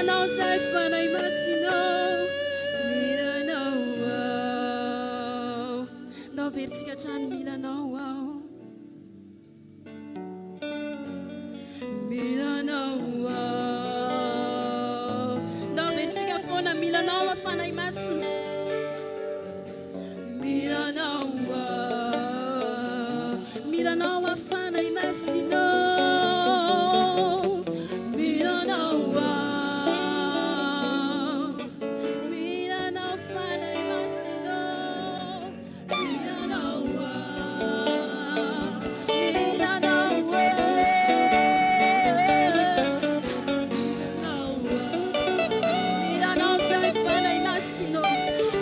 anao zahay Fanahy Masina ô, mila anao aho. Ndao averintsika hatrany, mila anao aho. Mila anao aho. Ndao averintsika foana, mila anao aho Fanahy Masina. Mila anao aho. Mila anao aho Fanahy Masina. Mila anao aho. Mila anao Fanahy Masina. Mila anao aho. Mila anao aho. Mila anao zahay Fanahy Masina ô.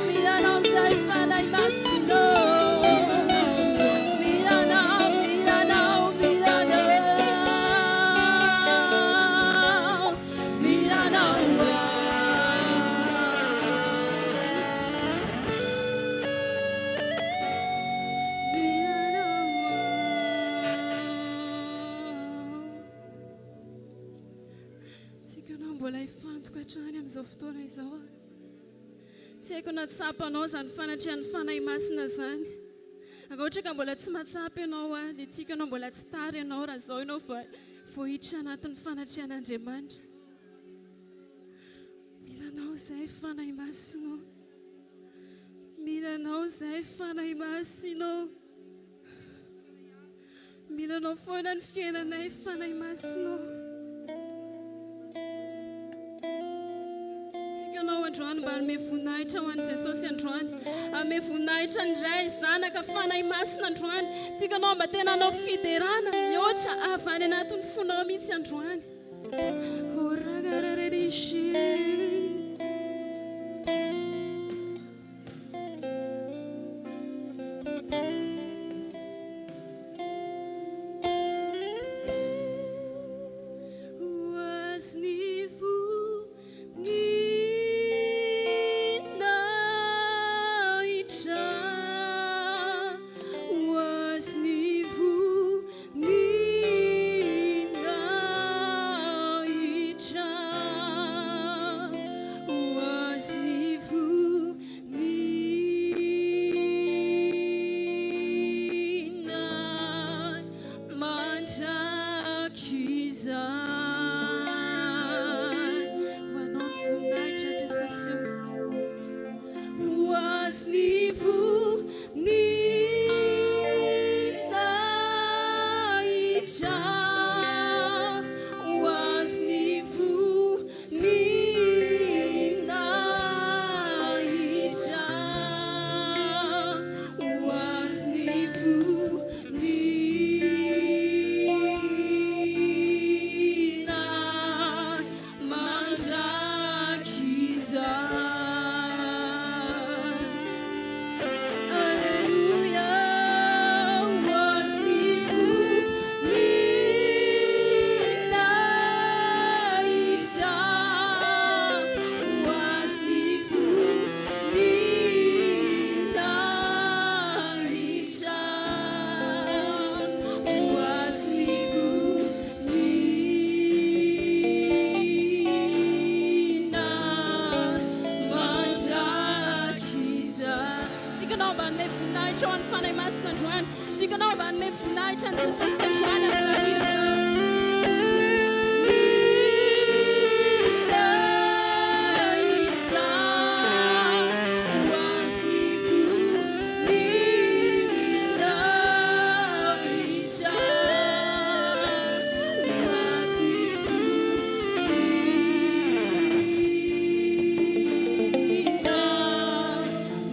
Mila anao zahay Fanahy Masina ô. Mila anao, mila anao, mila anao. Mila anao aho. Mila anao aho. Tiako ianao mbola hifantoka hatrany amin'izao fotoana izao. Tsy haiko na tsapanao izany fanatrehan'ny Fanahy Masina izany. Raha ohatra ka mbola tsy mahatsapa ianao, dia tiako ianao mbola tsy tara ianao raha izao ianao vao hiditra anatin'ny fanatrehan'Andriamanitra. Mila anao izahay Fanahy Masina ô. Mila anao izahay Fanahy Masina ô. Mila anao foana ny fiainanay Fanahy Masina ô. Tiako ianao androany mba hanome voninahitra ho an'i Jesosy androany. Hanome voninahitra ny Ray, Zanaka, Fanahy Masina androany. Tiako ianao mba tena hanao fiderana mihoatra avy any anatin'ny fonao mihitsy androany. Oh, ragarararishi. Ho azy ny voninahitra, ho azy ny voninahitra, ho azy ny Nina mandrakizay. Ho anao ny voninahitra Jesosy ô. Ho azy ny voninahitra. Ho azy ny voninahitra. Ninahitra ho azy ny vonina mandrakizay. Aleloia ho azy ny voninahitra, ho azy ny voninahitra, ho azy ny vonina mandrakizay. Tiako anao mba hanome voninahitra ho an'ny Fanahy Masina androany. Tiako anao mba hanome voninahitra an'i Jesosy androany amin'izany hira izany. Voninahitra ho azy ny voninahitra, ho azy ny vonina.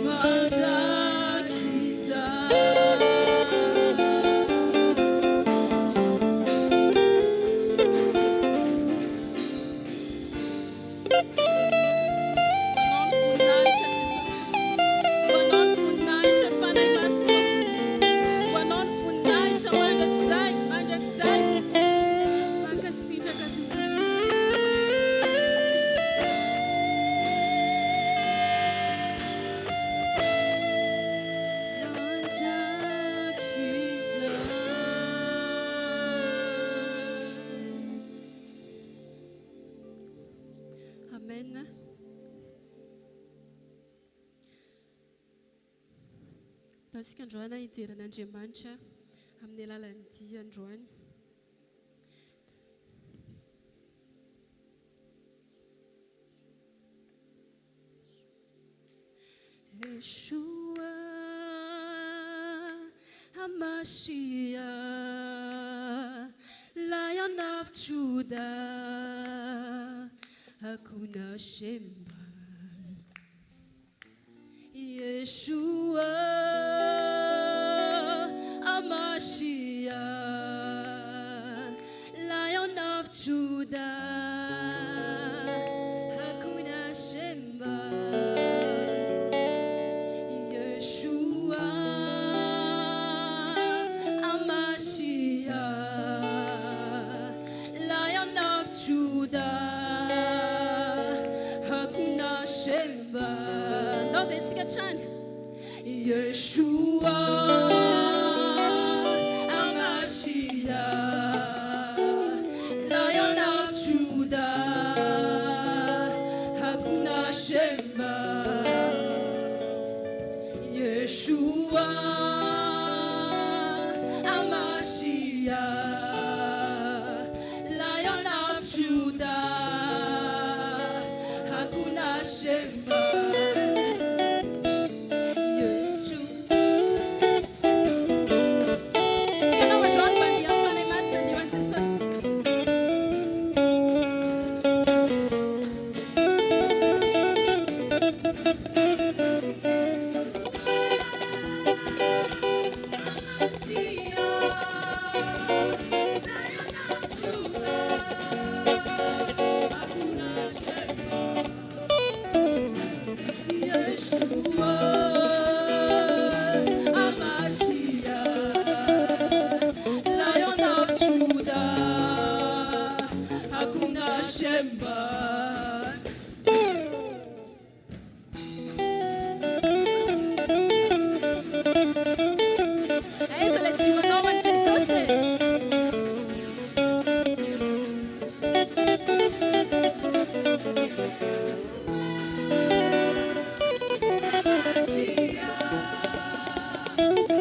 Mandrakizay. Amen. Ataontsika androany hidera an'Andriamanitra amin'ny alalan'ny dihy androany. Yeshua HaMashiach, Lion of Judah, Hakuna Shemba. Yeshua HaMashiach, Lion of Judah, Hakuna Shemba. Yeshua HaMashiach, Lion of Judah, Hakuna Shemba. Ndao ve tsika hatrany? Yeshua HaMashiach, Lion of Judah, Hakuna Shemba. Yeshua HaMashiach, Lion of Judah, Hakuna Shemba. Yeshua. Tsika anao androany mandeha amin'ny Fanahy Masina andeha ho an'i Jesosy. Yeshua HaMashiach, Lion of Judah, Hakuna Shemba. Aiza ilay dioanao ho an'i Jesosy e?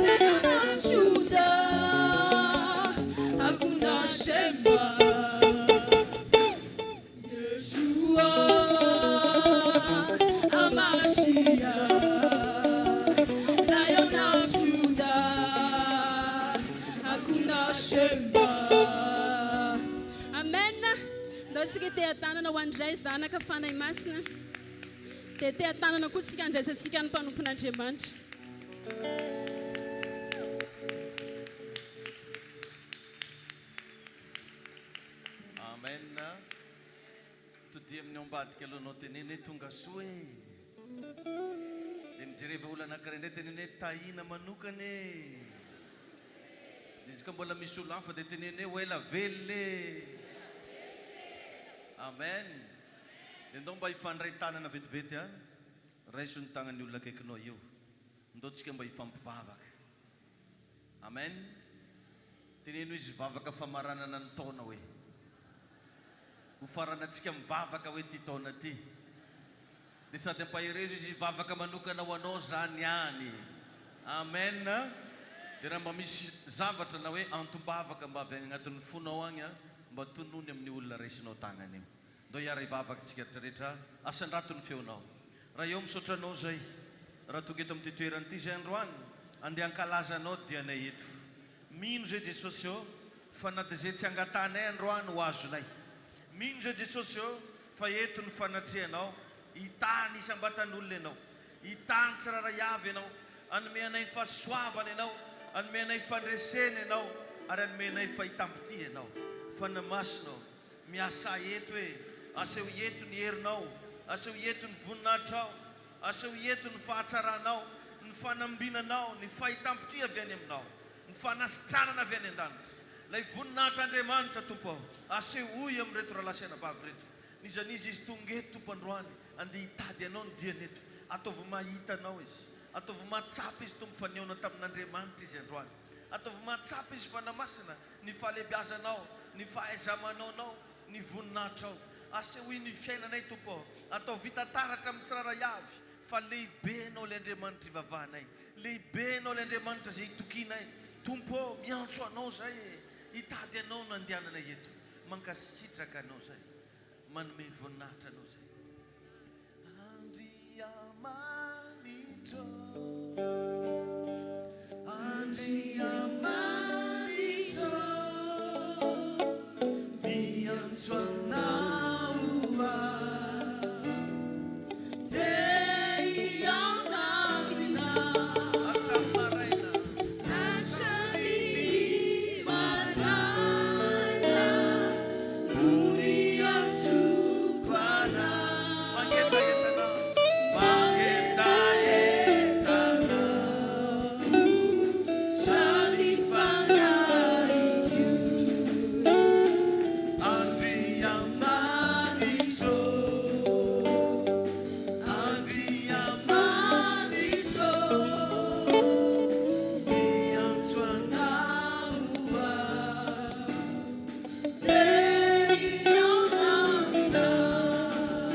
Lion of Judah, Hakuna Shemba. Yeshua HaMashiach, Lion of Judah, Hakuna Shemba. Amen. Ndao tsika te-hatanana ho an'Ray, Zanaka, Fanahy Masina. Dia te-hatanana koa tsika handraisantsika ny mpanompon'Andriamanitra. Amen. Todia amin'ny ao ambadika alohanao teneno hoe tonga soa e. Dia mijereva olona anankiray indray teneno hoe tahina manokana e. Dia izy koa mbola misy olona hafa dia teneno hoe ho ela velona e. Amen. Dia ndao mba hifandray tanana vetivety a. Raiso ny tagnan'ny olona akaikinao io. Ndao tsika mba hifampivavaka. Amen. Teneno izy vavaka famaranana ny taona hoe. Ho faranantsika mivavaka hoe ity taona ity. Dia sady ampaherezo izy hivavaka manokana ho anao zany any. Amen. Dia raha mba misy zavatra na hoe antom-bavaka mba avy any agnatin'ny fonao agny mba tonony amin'ny olona raisinao tagnana io. Ndao hiara-hivavaka tsika rehetra. Asandrato ny feonao. Ray ô misaotra anao zay raha tonga eto amin'ity toerana ity zay androany andeha hankalaza anao dianay eto. Mino zay Jesosy ô fa na dia zay tsy angatahanay androany ho azonay. Mino zay Jesosy ô fa eto ny fanatrehanao hitaha ny isam-batan'olona ianao. Hitaha ny tsirairay avy ianao. Hanome anay fahasoavana ianao. Hanome anay fandresena ianao ary hanome anay fahitam-pitia ianao. Fanahy Masina ô Miasà eto e! Asehoy eto ny herinao, asehoy eto ny voninahitrao, asehoy eto ny fahatsaranao, ny fanambinanao, ny fahitam-pitia avy any aminao, ny fanasitranana avy any an-danitra. Ilay voninahitr'Andriamanitra, Tompo ô, asehoy amin'ireto rahalahy sy anabavy ireto. N'iza n'iza izy tonga eto, Tompo, androany, andeha hitady Anao ny diany eto. Ataovy mahita Anao izy. Ataovy mahatsapa izy, Tompo, fa nihaona tamin'Andriamanitra izy androany. Ataovy mahatsapa izy, Fanahy Masina, ny fahalehibiazanao, ny fahaiza-manaonao, ny voninahitrao. Asehoy ny fiainanay Tompo ô. Ataovy hita taratra amin'ny tsirairay avy fa lehibe Ianao ilay Andriamanitra ivavahanay. Lehibe Ianao ilay Andriamanitra izay itokianay. Tompo ô, miantso Anao izahay e. Hitady Anao no andehananay eto. Mankasitraka Anao izahay. Manome voninahitra Anao izahay. Andriamanitro, Andriamanitro, miantso Anao aho. Te hihaona aminao. Hatramin'ny maraina. Hatramin'ny maraina no niantsoako anao. Mangetahetana, mangetahetana. Samy fanahiko. Andriamanitro, Andriamanitro, miantso Anao aho. Te hihaona aminao.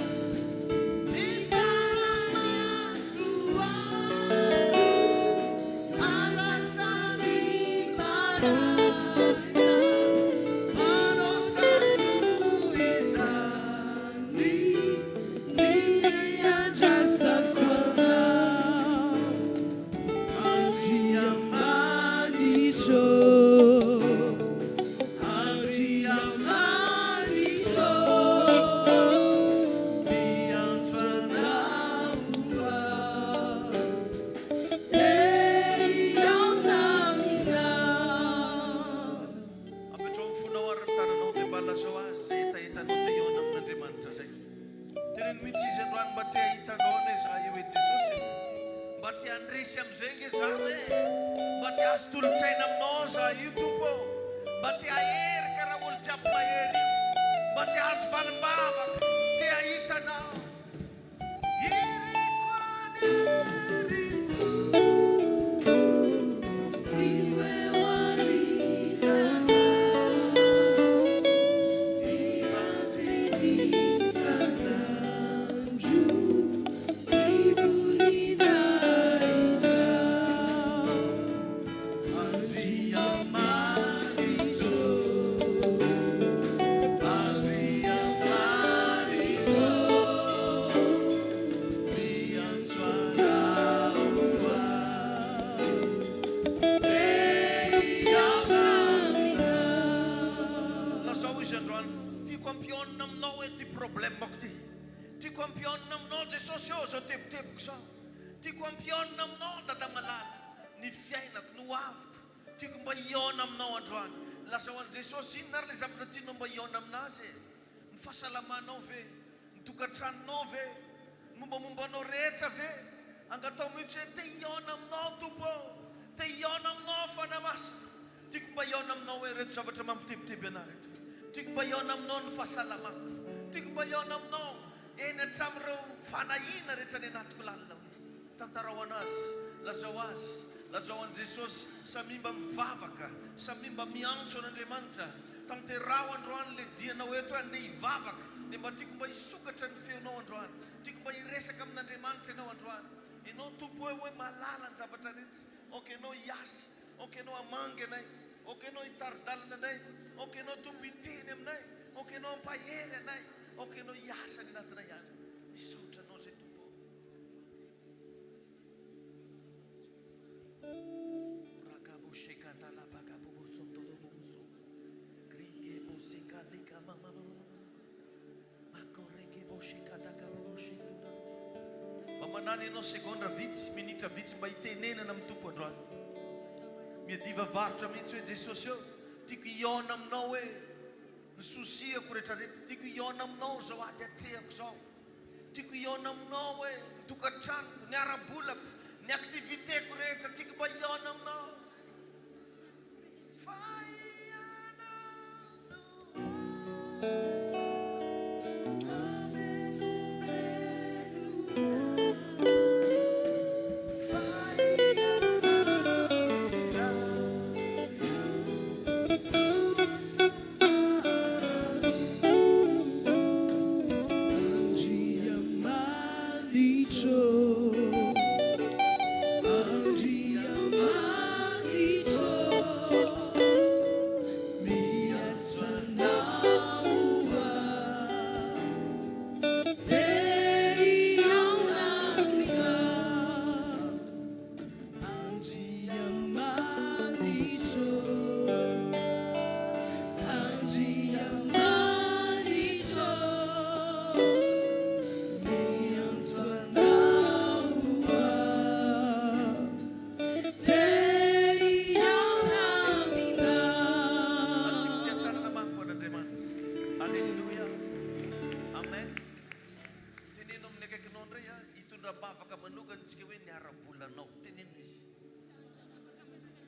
Ny tara-maso ato, Andrasan'ny maraina. manoatra noho izany. Ny fiandrasako anao. Andriamanitro, Andriamanitro, miantso Anao aho. Te hihaona aminao. Apetraho ny fonao ary ny tananao dia mba lazao azy izay hetahetanao te hihaona amin'Andriamanitra izay. Teneno mihitsy izy androany mba te hahita anao anie za io e Jesosy e. Mba te handresy amin'izay nge za e. Mba te hahazo tolo-tsaina aminao za io Tompo ô. Mba te hahery karaha olo jiaby mahery io. Mba te hahazo valim-bavaka, te hahita anao. Iriko anie ry Tompo. Ny ho eo anilanao. Isan'andro ny voninahitrao. Andriamanitro, Andriamanitro, miantso Anao aho. Te hihaona aminao. Lazao izy androany, tiako ampihaonina aminao hoe ty problemako ty. Tiako ampihaonina aminao Jesosy ô, zao tebitebiko zao. Tiako ampihaonina aminao Dada malala, ny fiainako, ny hoaviko. Tiako mba hihaona aminao androany. Lazao an'i Jesosy inona ary ilay zavatra tianao mba hihaona aminazy e? Ny fahasalamanao ve? Ny tokantranonao ve? Ny mombamomba anao rehetra ve? Angatao mihitsy hoe te hihaona aminao Tompo ô! Te hihaona aminao Fanahy Masina. Tiako mba hihaona aminao hoe ireto zavatra mampitebiteby anah ireto. Tiako mba hihaona aminao ny fahasalamako. Tiako mba hihaona aminao eny hatramin'ireo fanahiana rehetra any anatiko lalina hoe. Tantarao anazy, lazao azy, lazao an'i Jesosy, samia mba mivavaka, samia mba miantso an'Andriamanitra. Tanteraho androany le dianao eto hoe andeha hivavaka, dia mba tiako mba hisokatra ny feonao androany. Tiako mba hiresaka amin'Andriamanitra ianao androany. Ianao Tompo hoe hoe mahalala ny zavatra rehetra. Aoka Ianao hiasa, aoka Ianao hamangy anay, aoka Ianao hitari-dalana anay, aoka Ianao Tompo hiteny aminay, aoka Ianao hampahery anay, aoka Ianao hiasa any anatinay any. Misaotra Anao izay Tompo ô. Mba manana ianao segondra vitsy, minitra vitsy mba hitenenana amin'ny Tompo androany. Miadiva varotra mihitsy hoe Jesosy ô, tiako hihaona aminao hoe ny souci-ako rehetrarehetra, tiako hihaona aminao izao ady atrehako izao. Tiako hihaona aminao hoe ny tokantranoko, ny ara-bolako, ny activité-ko rehetra, tiako mba hihaona aminao. Fa ianao no hamelombelona. Fa ianao iray no Te hihaona aminao, Andriamanitro, Andriamanitro, miantso Anao aho. Te hihaona aminao. Asio tia-tanana mafy ho an'Andriamanitra. Aleloia. Amen. Teneno amin'ny akaikinao indray a, hitondra am-bavaka manokana isika hoe ny ara-bolanao. Teneno izy.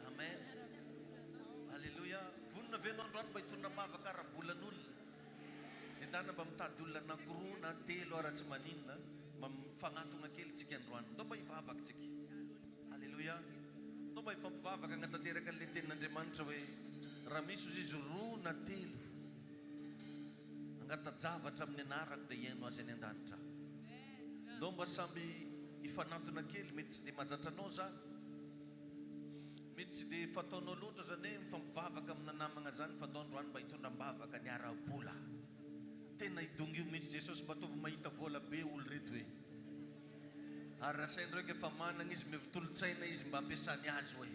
Amen. Aleloia. Vonona ve ianao androany mba hitondra am-bavaka ara-bolan'olona? Endana mba mitady olona anankiroa na telo ara tsy maninona, mba mifanatona kely tsika androany. Ndao mba hivavaka tsika. Aleloia. Ndao mba hifampivavaka hagnatanteraka an'ilay tenin'Andriamanitra hoe raha misy hozy izy roa na telo hangata-javatra amin'ny anarako dia hihaino azy any an-danitra aho. Ndao mba samby hifanantona kely, mety tsy dia mahazatra anao zany. Mety tsy dia fataonao loatra zany hoe mifampivavaka amina namagna zany fa ndao androany mba hitondra am-bavaka ny ara-bola. Tena hidongy io mihitsy Jesosy mba ataovy mahita vola be olo reto e. Ary raha sainreo ka efa managna izy omeo tolo-tsaina izy mba ampiasany azy hoe.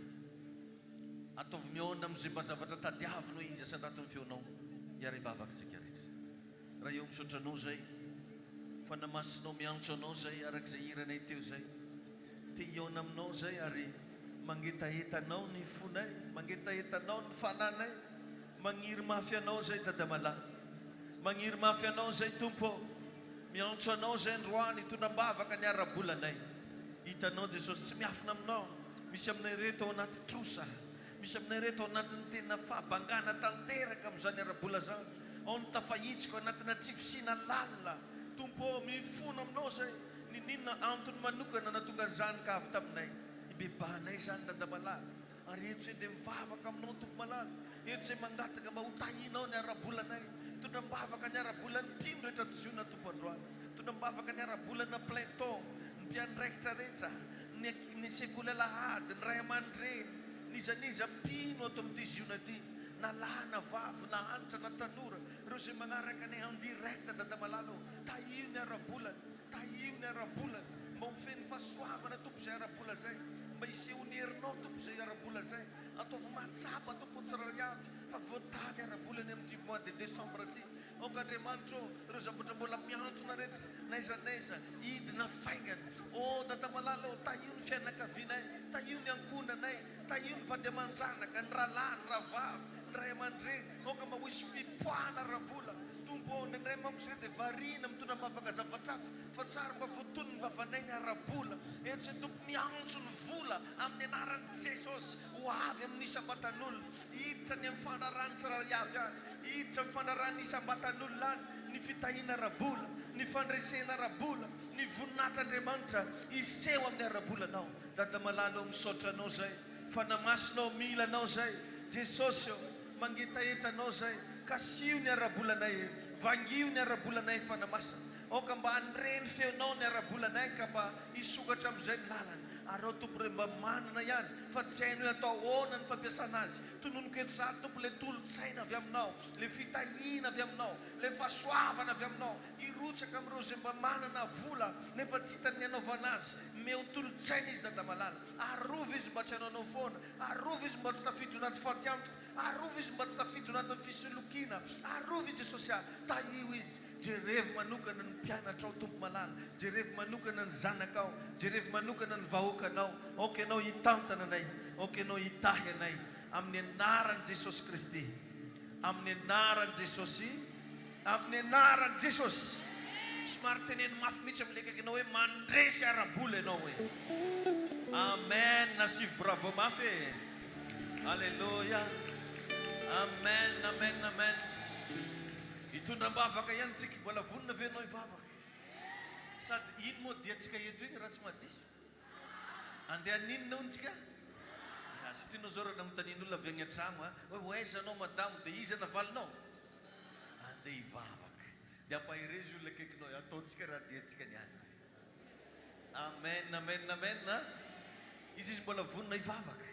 Ataovy mihaona amizay mba zavatra tadiaviny hoe izy asandrato ny feonao hiara hivavaka tsika rehetra. Ray ô misaotra anao zay fa namasinao miantso anao zay arak'izay hiranay teo zay. Te hihaona aminao zay ary mangetaheta anao ny fonay, mangetaheta anao ny fananay, magniry mafy anao zay Dada malala. Magniry mafy anao zay Tompo ô. Miantso anao zay androany hitondra am-bavaka ny ara-bolanay. Hitanao Jesosy tsy miafina aminao, misy aminay ireto ao anaty trosa, misy aminay ireto ao anatin'ny tena fahabangana tanteraka amin'izany ara-bola zany, ao ny tafahitsoka anatina tsy fisiana lalina. Tompo ô, mifona aminao zay, niniana antony manokana nahatonga an'izany ka avy taminay. Ibebahanay izany Dada malala. Ary eto izay dia mivavaka aminao Tompo malala, eto izay mangataka mba ho tahinao ny ara-bolanay, mitondra am-bavaka ny ara-bolan'ny mpino rehetra ato Ziona Tompo androany, mitondra am-bavaka ny ara-bolana plein temps, ny mpiandraikitra rehetra, ny ny sekoly alahady, ny ray aman-dreny, n'iza n'iza mpino ato amin'ity Ziona ity, na lahy na vavy, na antitra na tanora, ireo izay manaraka anay en direct Dada malala ô, tahio ny ara-bolany. Tahio ny ara-bolany mba ho feno fahasoavana Tompo izay ara-bola izay, mba hisehoan'ny herinao Tompo izay ara-bola izay, ataovy mahatsapa Tompo ny tsirairay avy fa voatahy ny ara-bolany amin'ity mois de décembre ity, aoka Andriamanitra ô ireo zavatra mbola mihantona rehetra n'aiza n'aiza hidina faingana, ô Dada malala ô tahio ny fianakavianay, tahio ny ankohonanay, tahio ny vady aman-janaka, ny rahalahy, ny rahavavy, ny ray aman-dreny, aoka mba ho hisy fipoahana ara-bola. Tompo ô, indraindray manko izay dia variana mitondra am-bavaka zavatra hafa, fa tsara mba voatonony ny vavanay ny ara-bola. Ento izay Tompo miantso ny vola amin'ny anaran'i Jesosy ho avy amin'ny isam-batan'olona, hiditra any amin'ny fandraharahan'ny tsirairay avy any, hiditra amin'ny fandraharahan'ny isam-batan'olona any ny fitahiana ara-bola, ny fandresena ara-bola, ny voninahitr'Andriamanitra hiseho amin'ny ara-bolanao. Dada malala ô, misaotra Anao izay fa namasinao mila Anao izay Jesosy ô. Mangetaheta anao zay, kasiho ny ara-bolanay e, vangio ny ara-bolanay Fanamasina, aoka mba handre ny feonao ny ara-bolanay ka mba hisokatra amin'izay ny lalana, ary ao Tompo re mba manana ihany fa tsy hainy hoe atao ahoana ny fampiasana azy, tononiko eto za Tompo le tolo-tsaina avy aminao, le fitahiana avy aminao, le fahasoavana avy aminao, hirotsaka amin'ireo izay mba manana vola nefa tsy hitany ny hanaovana azy, meo tolo-tsaina izy Dada malala, arovy izy mba tsy hanaonao foana, Arovy izy mba tsy tafiditra anaty fatiantoka, arovy izy mba tsy tafiditra anatin'ny fisolokiana, arovy i Jesosy ah, tahio izy, jerevo manokana ny mpianatrao Tompo malala, jerevo manokana ny zanakao, jerevo manokana ny vahoakanao, aoka Ianao hitantana anay, aoka Ianao hitahy anay, amin'ny anaran'i Jesosy Kristy, amin'ny anaran'i Jesosy. Amin'ny anaran'i Jesosy. Somary teneno mafy mihitsy amin'ilay akaikinao hoe mandresy ara-bola ianao e. Amen. Asivo bravo mafy e. Alléluia. Amen, amen, amen. Hitondra am-bavaka ihany tsika. Mbola vonona ve ianao hivavaka? Sady ino moa diantsika eto iny raha tsy mahadiso? Andeha haninona hono tsika? Ya, satria anao zao raha nanontanian'olona avy any an-tragno a, hoe ho aiza anao madamo dia iza navalinao? Andeha hivavaka. Dia ampaherezo io olona akaikinao io, ataontsika raha diantsika ny any. Amen, amen, amen a. Iza izy mbola vonona hivavaka?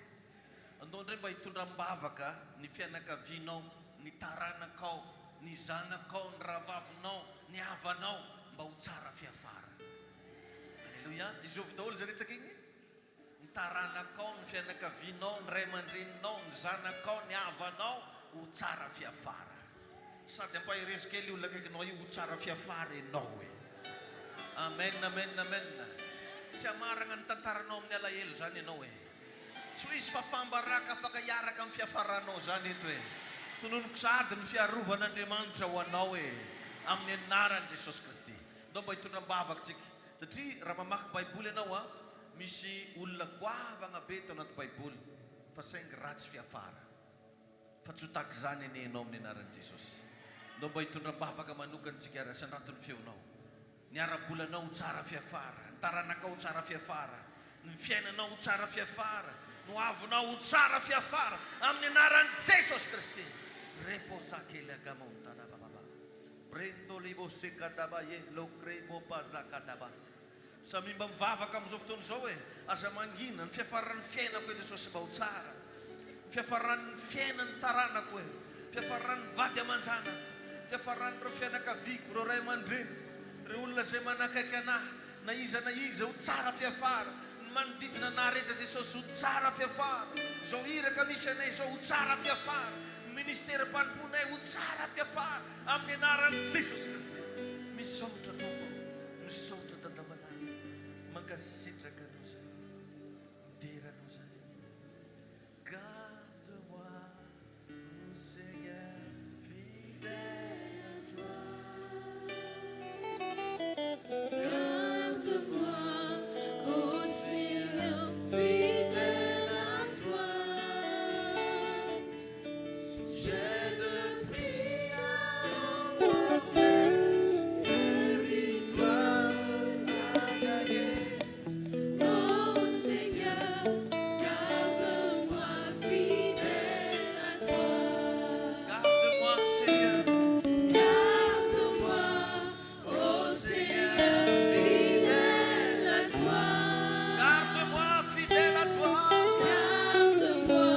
Andao indray mba hitondra am-bavaka ny fianakavianao, ny taranakao, ny zanakao, ny rahavavinao, ny havanao. mba ho tsara fiafara. Aleloia! Izovy daholo izay rehetra akegny? Ny taranakao, ny fianakavianao, ny ray aman-dreninao, ny zanakao, ny havanao ho tsara fiafara. Sady ampaherezo kely io olona akaikinao io ho tsara fiafara ianao e. Amen amen amen. Tsy hamaragna ny tantaranao amin'ny alahelo izany ianao e. Tsy ho hisy fafam-baraka afaka hiaraka amin'ny fiafaranao izany eto e. Tononiko sahady ny fiarovan'Andriamanitra ho anao e. Amin'ny anaran'i Jesosy Kristy. Ndao mba hitondra am-bavaka tsika. Satria raha mamaky baiboly ianao an, misy olona goavagna be tao anaty baiboly fa saingy ratsy fiafara. Fa tsy ho tahaka izany anie ianao amin'ny anaran'i Jesosy. Ndao mba hitondra am-bavaka manokana tsika ary asandrato ny feonao. Ny ara-bolanao ho tsara fiafara, ny taranakao ho tsara fiafara, ny fiainanao ho tsara fiafara, ny hoavinao ho tsara fiafara amin'ny anaran'i Jesosy Kristy. Reposa kely agamontanabababa. Brendo libo sekadabaye lokrebo bazakadabasa. Samia mba mivavaka amin'izao fotoana izao e! Aza mangina, ny fiafaran'ny fiainako e Jesosy mba ho tsara, ny fiafaran'ny fiainan'ny taranako e, fiafaran'ny vady aman-janako, fiafaran'ireo fianakaviako, ireo ray aman-dreniko, ireo olona izay manakaiky anahy, na iza na iza, ho tsara fiafara, ny manodidina anah rehetra Jesosy ho tsara fiafara, izao iraka misy anay izao ho tsara fiafara, ny ministeram-panompoanay ho tsara fiafara, amin'ny anaran'i Jesosy Kristy. Misaotra Tompo. Misaotra Dada Malala, mankasitraka anao zay, midera anao zay. Garde moi ô Seigneur fidèle à toi. Garde moi ô Seigneur fidèle à toi. J'ai de prix à emporter, des victoires à gagner. Ô Seigneur, garde-moi fidèle à toi. Garde-moi Seigneur. Garde-moi, ô Seigneur, fidèle à toi. Garde-moi fidèle à toi. Garde-moi,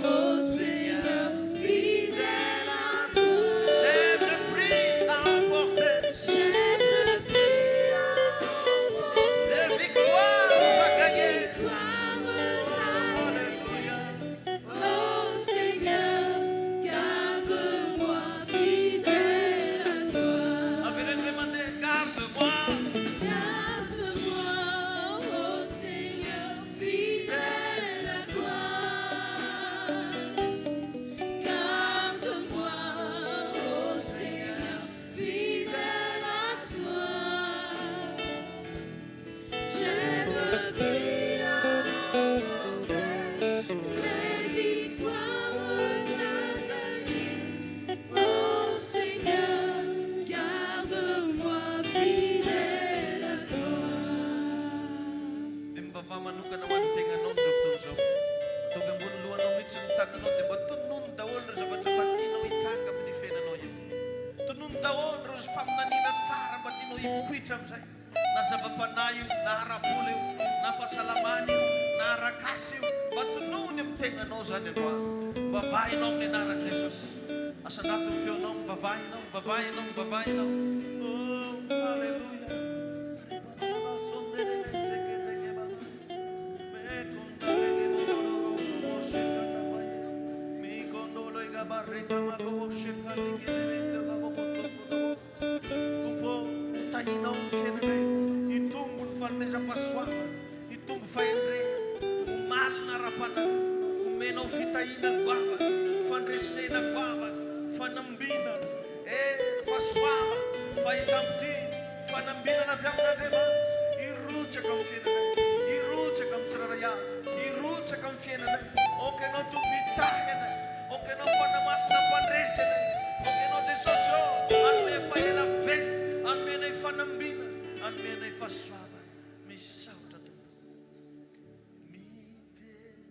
ô Seigneur, fidèle à toi. J'ai de prix à emporter. J'ai de prix à emporter. Des victoires à gagner. Victoires à Alléluia. Ô Seigneur, garde-moi fidèle à toi. Avereno indray mandeha, garde-moi. Garde-moi, ô Seigneur, fidèle à toi. Garde-moi, ô Seigneur, fidèle à toi. J'ai de prix à emporter, des victoires à gagner. Ô Seigneur, garde-moi fidèle à toi. Dia mivavaha manokana ho an'ny tegnanao amin'izao fotoana izao. Ataovy ambony lohanao mihitsy ny tagnanao dia mba tonony daholo ireo zavatra mba tianao hitranga amin'ny fiainanao io. Tonony daholo ireo faminaniana tsara mba tianao hipoitra amin'izay. Na zava-panahy io, na ara-bola io, na fahasalamana io, na ara-kasa io. Mba tonony amin'ny tegnanao izany androany. Mivavaha ianao amin'ny anaran'i Jesosy. Asandrato ny feonao, mivavaha ianao, mivavaha ianao, mivavaha ianao. Oh, Alléluia. Tompo ô, ho tahinao ny fiainanay, hitombo ny fanomezam-pahasoavana, hitombo fahendrena, ho malina ara-panahy, homenao fitahiana goavana, fandresena goavana, fanambinana, hery, fahasoavana, fahitam-pitia, fanambinana avy amin'Andriamanitra, hirotsaka amin'ny fiainanay, hirotsaka amin'ny tsirairay avy, hirotsaka amin'ny fiainanay. Aoka Ianao Tompo hitahy anay, aoka Ianao Fanahy Masina hampandresy anay, aoka Ianao Jesosy ô hanome fahela velona, hanome anay fanambinana, hanome anay fahasoavana. Misaotra Tompo. Midera.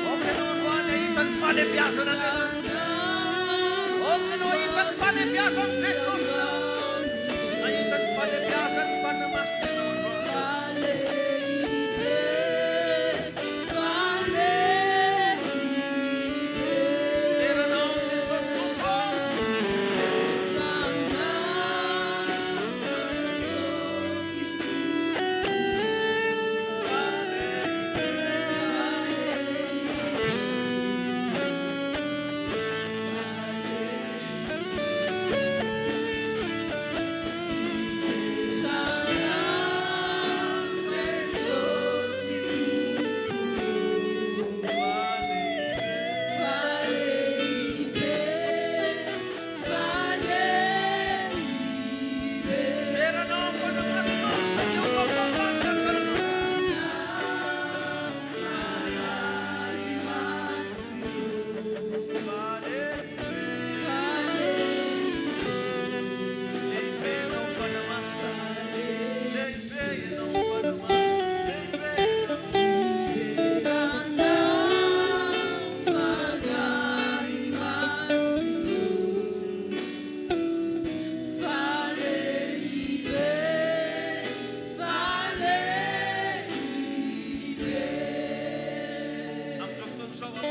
Aoka ianao androany hahita ny fahalehibiazan'Andriamanitra. Aoka ianao hahita ny fahalehibiazan'i Jesosy. Fanahy Masina ianao androany. Midera Anao Jesosy Tompo ô. Midera Anao Fanahy Masina ô. Sadio fa mampandra ny tananao. Lehibe ianao Fanahy Masina. Lehibe ianao Fanahy Masina. Lehibe ianao. Amin'izao fotoana izao an,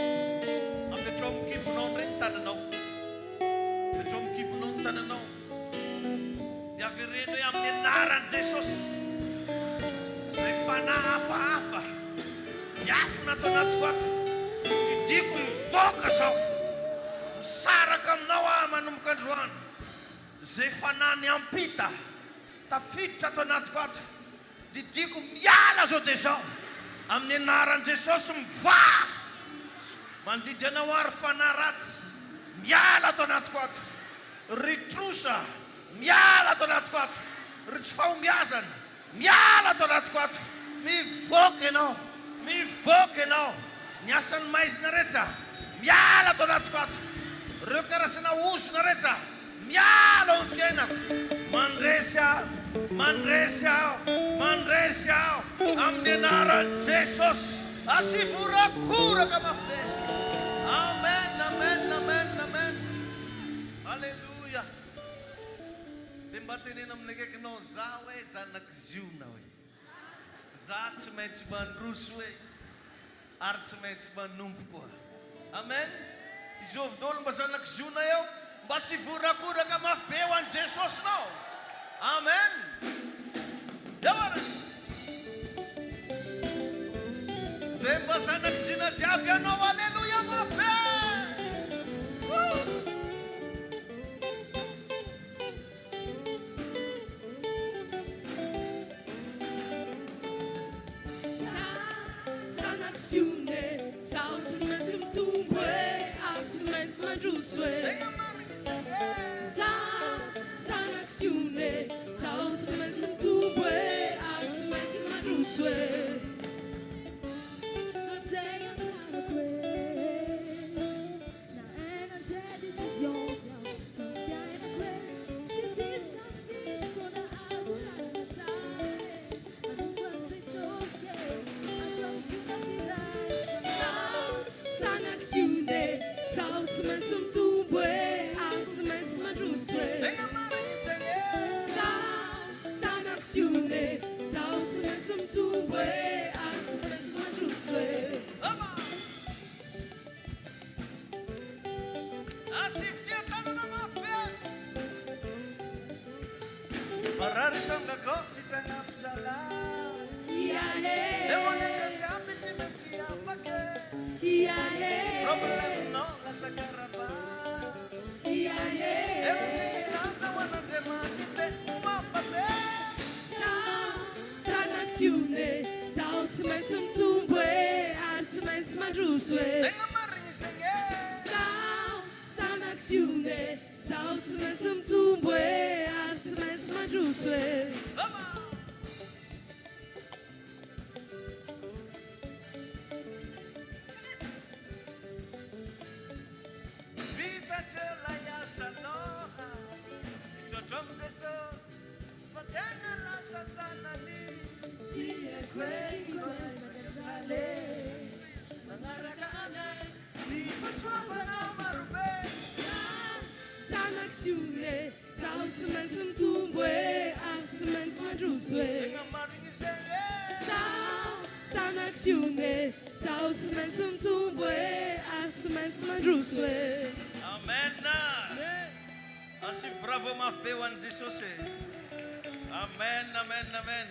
apetraho amin'ny kibonao indray ny tananao. Apetraho amin'ny kibonao ny tananao. Dia avereno hoe amin'ny anaran'i Jesosy. Izay fanahy hafahafa miafina ato anatiko ato, didiako mivoaka izao. Misaraka aminao aho manomboka androany. Izay fanahy niampita, tafiditra ato anatiko ato, Didiako miala zao dia zao amin'ny anaran'i Jesosy mivaha! Mandidy anao aho ry fanahy ratsy miala ato anatiko ato! Ry trosa miala ato anatiko ato! Ry tsy fahombiazana miala ato anatiko ato! Mivoaka ianao! Mivoaka ianao! Ny asan'ny maizina rehetra miala ato anatiko ato! Ireo karazana ozona rehetra Miala ao fiainako. Mandresy aho, mandresy aho, mandresy aho amin'ny anaran'i Jesosy. Asivo horakoraka mafy be. Amen, amen, amen, amen. Aleloia. Dia mba teneno amin'ny akaikinao, za hoe zanak'i Ziona hoe. Za tsy maintsy mandroso hoe. Ary tsy maintsy manompo koa. Amen! Izovy daholo mba zanak'i Ziona eo, mba sy vorakoraka mafy be ho an'i Jesosy nao. Amen! Eo ary! Zay mba zanak'i Ziona jiaby hanao Aleloia mafy be! Woo! Tegna marigny izay Tegna marigny izay e. Aba! Asivo dia tanana mafy be. Marary tonga ko sitrana mpisalahy. Demoniaka jiaby tsy maintsy afaka e. Problème nao lasa karaba. Hera sy milaza ho an'Andriamanitra e. Mampalahelo. Tegna marigny zegny e. Aba! Vita hatreo lay asanao ha. Mitroatro amin'i Jesosy. Fa tegna lasa zanany. Tsy haiko hoe resaka jale. Manaraka anay ny fahasoavana marobe. tsy maintsy mandroso e. Zaho zanak'i Ziona e, zaho tsy maintsy mitombo e, ary tsy maintsy mandroso e. Amen! Asio bravo mafy be ho an'i Jesosy e! Amen, amen, amen!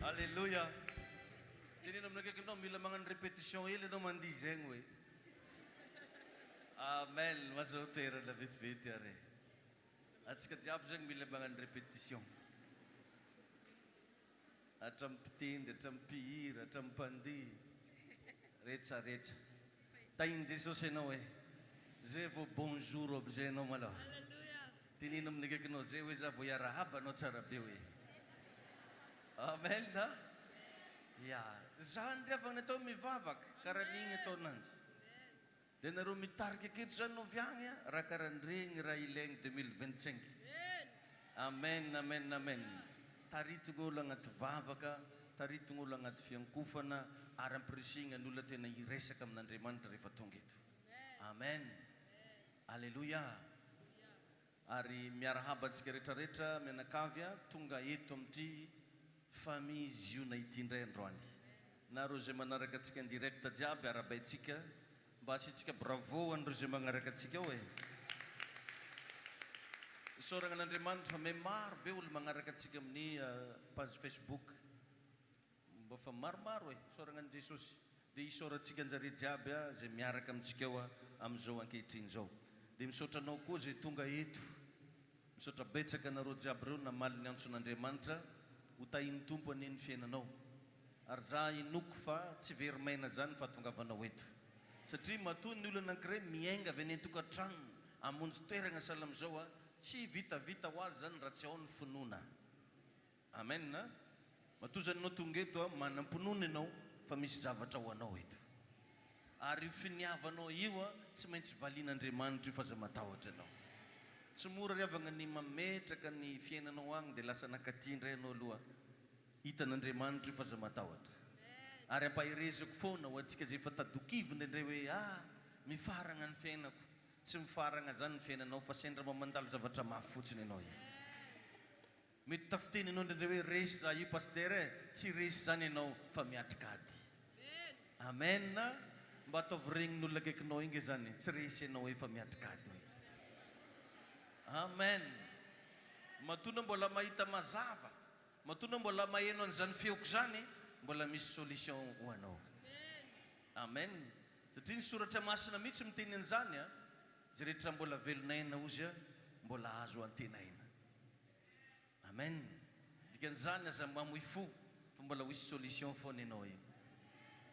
Alléluia! Teneno amin'ny akaikinao, mila magnano répétition hely ianao mandihy zegny hoe. Amen! Mazahoa toerana vetivety ary e! Antsika jiaby zegny mila magnano répétition. Hatramin'ny mpitendry, hatramin'ny mpihira, hatramin'ny mpandihy. Retsaretsa. Tahin'i Jesosy ianao e. Zay vao bonjour amizay ianao malôha. Teneno amin'ny akaikinao zay hoe za vao hiarahaba anao tsara be hoe. Amen a. Ya. Zany ry havagna atao mivavaka karaha an'igny ataonanjy. Dia nareo mitarika aketo zany no avy agny a, raha karan'iregny raha ilaigny 2025. Amen amen amen. Taritigny olo agnaty vavaka, taritigny olo agnaty fiankofana ary ampirisihigna ny olona tena hiresaka amin'Andriamanitra rehefa tonga eto. Amen. Aleloia. Ary miarahaba antsika retraretra mianakavy a, tonga eto amin'ity famille Ziona ity indray androany. Nareo izay manaraka antsika en direct jiaby arahabaintsika, mba asiantsika bravo ho an'ireo izay magnaraka antsika ao e. Isaoragna an'Andriamanitra fa me maro be olo magnaraka antsika amin'ny page Facebook. Mba fa maromaro e! Isaoragna an'i Jesosy. Dia isaorantsika anjare jiaby a izay miaraka amintsika ao a amin'izao ankehitriny izao. Dia misaotra anao koa izay tonga eto. Misaotra betsaka anareo jiaby ireo namaly ny antson'Andriamanitra. Ho tahin'ny Tompo anie ny fiainanao. Ary za inoako fa tsy very maina zany ny fahatongavanao eto. Satria matoa ny olona anankiray miainga avy any an-tokantranony hamonjy toeragna sahala amin'izao a, tsy vitavita ho azy zany raha tsy ao ny finoana. Amen a! Matoa zany ianao tonga eto a, manam-pinoana ianao fa misy zavatra ho anao eto. Ary io finiavanao io a, tsy maintsy valian'Andriamanitra io fa aza matahotra ianao. Tsy mora ry havagna ny mametraka ny fiainanao agny dia lasa nakaty indray ianao aloha. Hitan'Andriamanitra io fa aza matahotra. Ary ampaherezako foana ho antsika izay efa tadokivy indraindray hoe ah, mifaragna ny fiainako. Tsy mifaragna zany ny fiainanao fa sendra mba mandalo zavatra mafy fotsiny ianao io. Mety tafiteny ianao indraindray hoe resy za io Pasteur eh, tsy resy zany ianao fa miatrika ady. Amen mba ataovy regnin'olona akaikinao iny nge zany, tsy resy ianao hoe fa miatrika ady hoe. Amen. Matoa nao mbola mahita mazava, matoa nao mbola maheno an'izany feoko zany, mbola misy solution ho anao. Amen. Satria ny soratra masina mihitsy miteny an'izany a, izay rehetra mbola velon'aina ozy a, mbola azo antenaina. Amen! Dikan'izany aza mamoy fo fa mbola ho hisy solution foana ianao eo.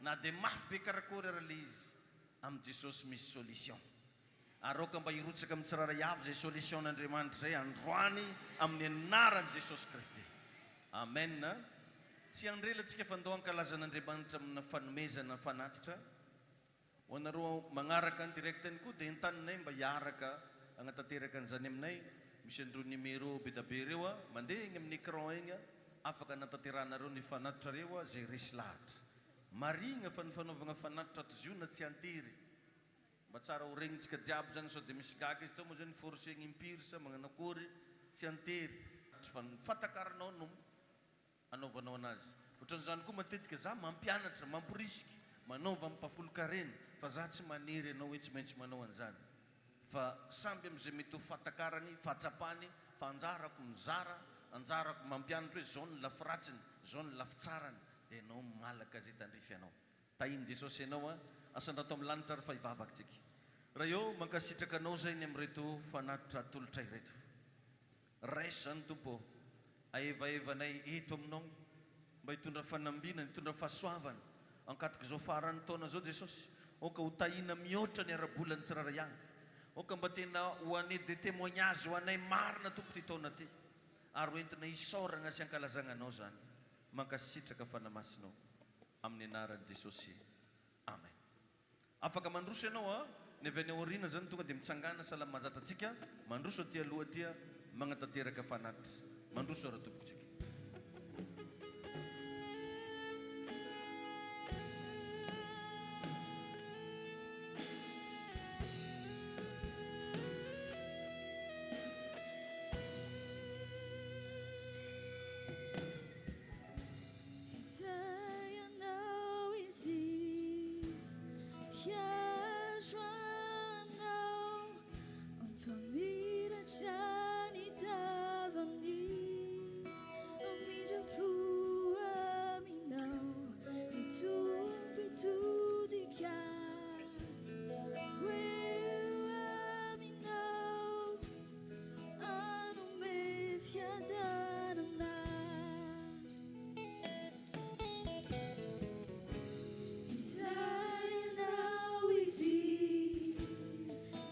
Na dia mafy be karakory ara le izy, amin'i Jesosy misy solution. Ary aoka mba hirotsaka amin'ny tsirairay avy izay solution-n'Andriamanitra izay androany amin'ny anaran'i Jesosy Kristy. Amen! Tsy handre ela tsika fa ndao hankalaza an'Andriamanitra amina fanomezana fanatitra. Ho anareo magnaraka en direct ihany koa dia entaninay mba hiaraka hagnatanteraka an'izany aminay, misy an'ireo numéro be da be ireo mandeha egny amin'ny écran egny afaka anatanterahanareo ny fanatitrareo izay resy lahatra. Marihigna fa ny fanaovagna fanatitra ato Ziona tsy antery. Mba tsara ho regnintsika jiaby zany sao dia misy gaga izy tao moa zany forcegny impiry sa magnano akory, tsy antery fa ny fatakaranao no anaovanao anazy. Ohatran'izany koa matetika za mampianatra, mamporisika, manaova ampahafolo-karena fa za tsy manery anao hoe tsy maintsy manao an'izany fa samby amin'izay mety ho fahatakarany, fahatsapany fa anjarako mizara, anjarako mampianatra hoe zao ny lafiratsiny, zao ny lafitsarany dia ianao malaka izay tandrify anao. Tahin'i Jesosy ianao a! Asandrato amin'ny lanitra ary fa hivavaka tsika. Ray ô, mankasitraka Anao izay ny amin'ireto fanatitra atolotra ireto. Raiso izany Tompo ô. Ahevahevanay eto Aminao mba hitondra fanambinana, hitondra fahasoavana ankatok'izao faran'ny taona izao Jesosy. Aoka ho tahiana mihoatra ny ara-bola ny tsirairay avy. Aoka mba tena ho année de témoignage ho anay marina Tompo ity taona ity. Ary ho entina hisaoragna sy hankalazagna Anao izany. Mankasitraka Fanahy Masinao. Amin'ny anaran'i Jesosy. Amen. Afaka mandroso ianao a! Ny avy any aoriana zany tonga dia mitsangàna sahala mahazatra antsika, mandroso aty aloha aty a, magnatanteraka fanatitra. Mandroso ara tompoko tsika. Hitahy anao Izy, hiaro anao, hampamiratra ny tavany, hamindra fo aminao, ny Tompo hitodika ho eo aminao, hanome fiadanana. Hitahy anao Izy,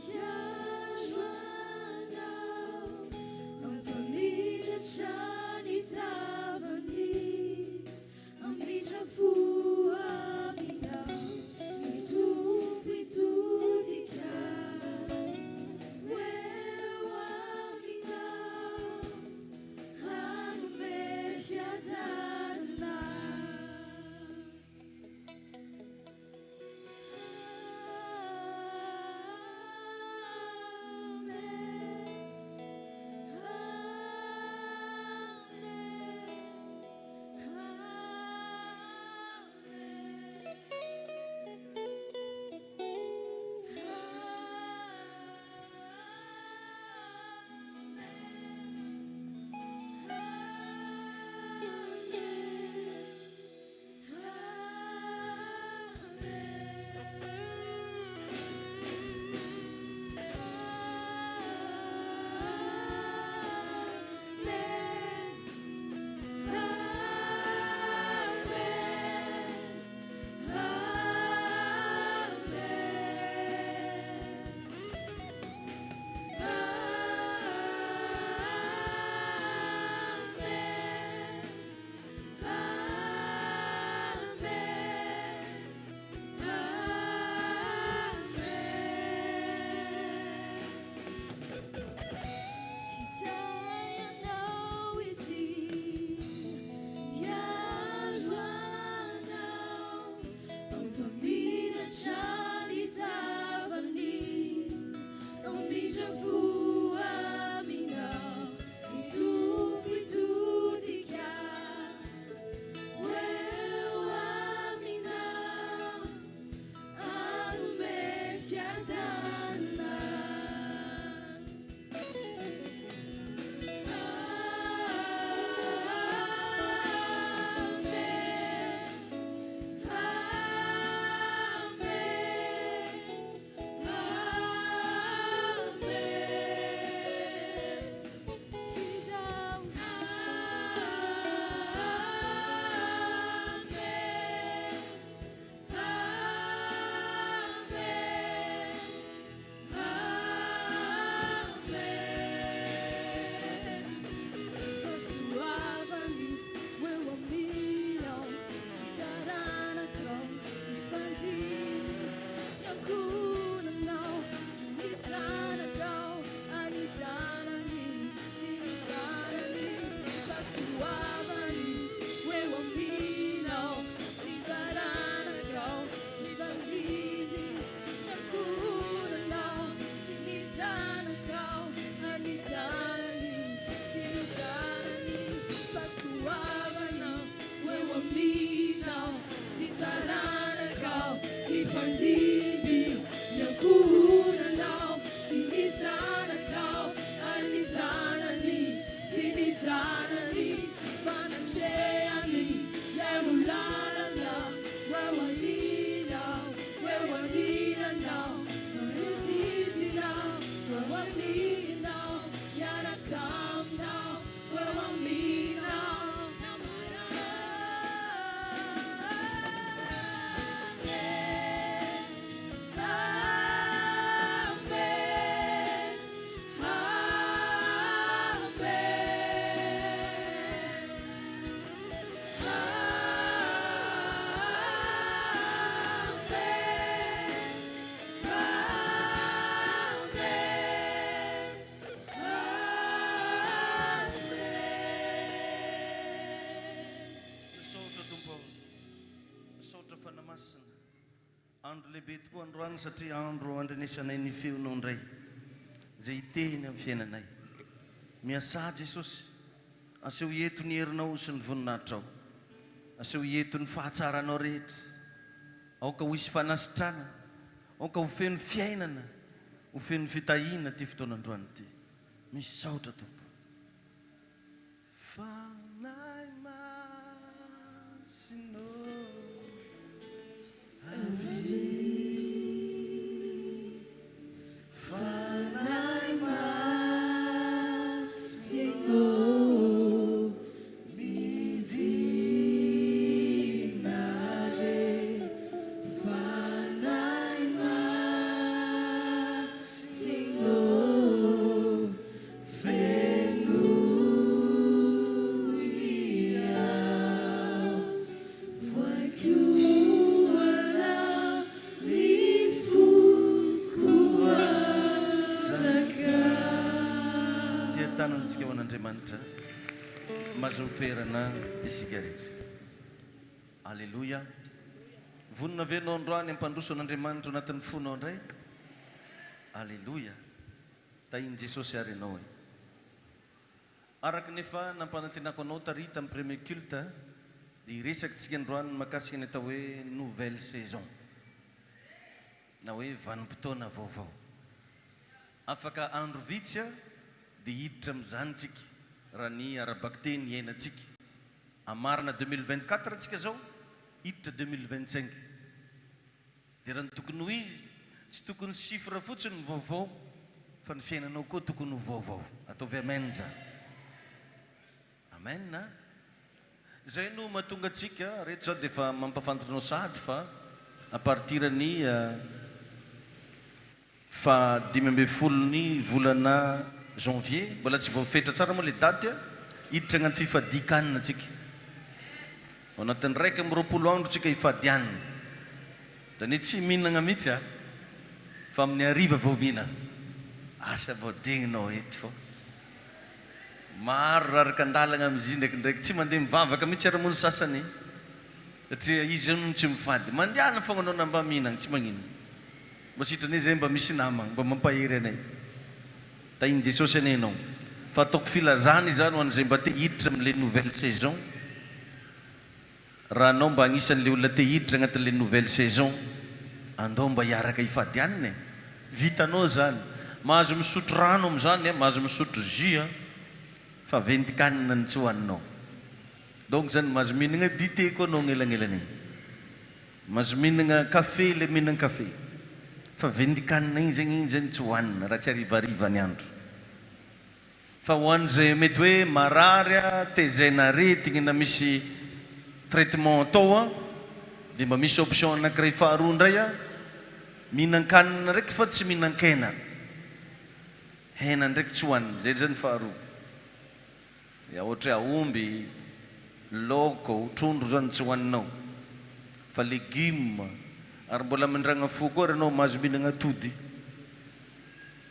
hiaro anao, hampamiratra ny tavany, hamindra fo aminao, ny Tompo hitodika ho eo aminao, hanome fiadanana. Hitahy anao Izy, hiaro anao, hampamiratra ny tavany, hamindra fo aminao, ny Tompo hitodika ho eo aminao, hanome fiadanana. Fahasoavany ho eo aminao sy taranakao mifandimby, ny ankohonanao sy ny zanakao ary ny zanany sy ny zanany. Fahasoavany ho eo aminao sy taranakao mifandimby, ny ankohonanao sy ny zanakao ary ny zanany sy ny zanany. Fahasoavana ho eo aminao sy taranakao mifandimby, ny ankohonanao sy ny zanakao ary ny zanany sy ny zanany. Fanatrehany eo lalana, ho eo aorianao, ho eo anilanao, manodidina, ho eo aminao, miaraka aminao, ho eo aminao. Amen, Misaotra Tompo ô. Misaotra Fanahy Masina. Andro lehibe tokoa androany satria andro andrenesanay ny feonao indray izay hiteny amin'ny fiainanay. Miasà Jesosy. Asehoy eto ny herinao sy ny voninahitrao. Asehoy eto ny fahatsaranao rehetra. Aoka ho hisy fanasitranana. Aoka ho feno fiainana, ho feno fitahiana ity fotoana androany ity. Misaotra Tompo. Fanahy Masina ô, avia. Fanahy Masina ô, midina re. Fanahy Masina ô, fenoy aho. Voakoana ny foko hanjaka. Tia tanana antsika ho an'Andriamanitra. Mahazo toerana isika rehetra. Aleloia. Vonona ve ianao androany hampandroso an'Andriamanitra ao anatin'ny fonao indray? Aleloia. Tahin'i Jesosy ary ianao e. Araka ny efa nampanantenako anao tary tamin'ny premier culte dia hiresaka tsika androany ny mahakasika ny atao hoe nouvelle saison na hoe vanim-potoana vaovao. Afaka andro vitsy dia hiditra amin'izany tsika raha ny ara-bakiteny iainantsika. Hamarana 2024 tsika zao, hiditra 2025. Dia raha ny tokony ho izy, tsy tokony chiffre fotsiny ny vaovao fa ny fiainanao koa tokony ho vaovao. Ataovy amen zany. Amen a! Zay no mahatonga antsika reto zao dia efa mampafantatra anao sahady fa à partir ny faha 15 ny volana janvier, mbola tsy voafetra tsara moa le daty a, hiditra agnaty fifadian-kanina tsika. Ao anatin'ny 21 andro tsika hifady hanina. Zany hoe tsy mihinagna mihitsy a, fa amin'ny hariva vao mihinagna. Asa vao digninao eto fô. Maro raraka an-dalagna amin'izy ndraikindraiky, tsy mandeha mivavaka mihitsy ary moa ny sasany satria izy hono tsy mifady. Mandehana fogna anao na mba mihinagna, tsy magnino. Mba sitrany zay mba misy namagna mba mampahery anay. Tahin'i Jesosy anie ianao. Fa ataoko filazana izany ho an'izay mba te hiditra amin'ilay nouvelle saison. Raha anao mba agnisan'ilay olona te hiditra agnatin'ilay nouvelle saison, andao mba hiaraka hifady hanina e. Vitanao izany. Mahazo misotro rano amin'izany an, mahazo misotro jus an, fa ventin-kanina no tsy hohaninao. Donc izany mahazo mihinagna dite koa anao agnelagnelany egny. Mahazo mihinagna kafe ilay mihinagna kafe. Fa ventin-kanina igny zegny igny zegny tsy hohanina raha tsy harivariva ny andro. Fa ho an'izay mety hoe marary a, tezaina aretigny na misy traitement atao a, dia mba misy option anankiray faharoa indray a, mihinan-kanina ndraiky fa tsy mihinan-kena. Hena ndraiky tsy hohanina, zay zany faharoa. Dia ohatra hoe aomby, laoko, trondro zany tsy hohaninao fa legume ary mbola mindragna fo koa ary anao mahazo mihinagna atody.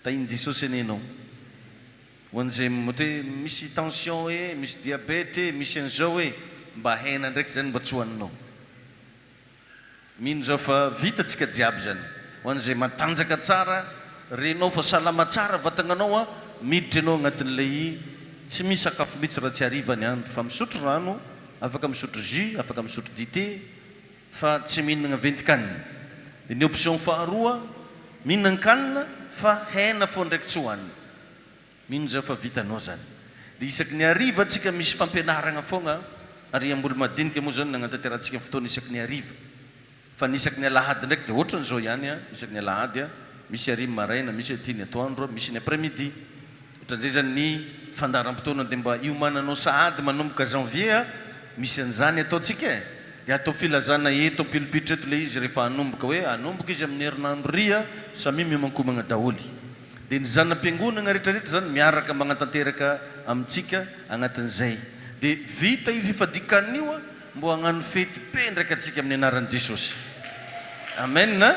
Tahin'i Jesosy anie ianao. Ho an'izay ohatra hoe misy tension e, misy diabète e, misy an'izao e, mba hena ndraiky zany mba tsy hohaninao. Mino zaho fa vita tsika jiaby zany. Ho an'izay matanjaka tsara, renao fa salama tsara vatagnanao an, miditra ianao agnatin'ilay tsy misakafo mihitsy raha tsy hariva ny andro fa misotro rano, afaka misotro jus, afaka misotro dite fa tsy mihinagna ventin-kanina. Dia ny option faharoa, mihinan-kanina fa hena fô ndraiky tsy hohanina. Mino zaho fa vitanao zany. Dia isaky ny hariva tsika misy fampianaragna foagna ary Ambolomadinika moa zany nagnantanterahantsika ny fotoana isaky ny hariva. Fa ny isaky ny alahady ndraiky dia ohatran'izao ihany a, isaky ny alahady a, misy ary maraina, misy aty ny atoandro, misy ny après midi. Ohatran'izay zany ny fandaharam-potoana dia mba hiomananao sahady manomboka janvier a, misy an'izany ataontsika e. Dia atao filazana eto am-pilopitra eto ilay izy rehefa hanomboka hoe hanomboka izy amin'ny herinandro ry a, samia miomankomagna daholo. Dia ny zana-piangonagna rehetrarehetra izany miaraka magnatanteraka amintsika agnatin'izay. Dia vita io fifadian-kanina io a, mbô hagnano fety be ndraiky antsika amin'ny anaran'i Jesosy. Amen a!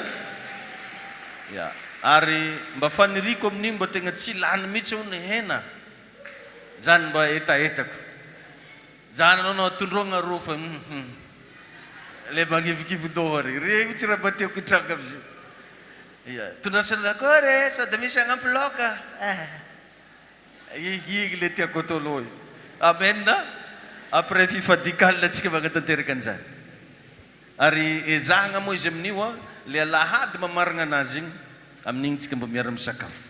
Ya. Ary mba faniriako amin'io mba tegna tsy lany mihitsy hono ny hena. Zany mba hetahetako. Zany anao no atondroagna rô fa hum. Le magnivikivi-doha regny. Regny tsy raha mba tiako hitranga amizay. Ia, tondrasana akory e, sao dia misy hagnampy laoka eh. Igny le tiako atao aloha e. Amen a. Après fifadian-kanina tsika magnatanteraka an'izany. Ary ezahagna moa izy amin'io an, le alahady mamaragna anazy igny, amin'igny tsika mba miara-misakafo.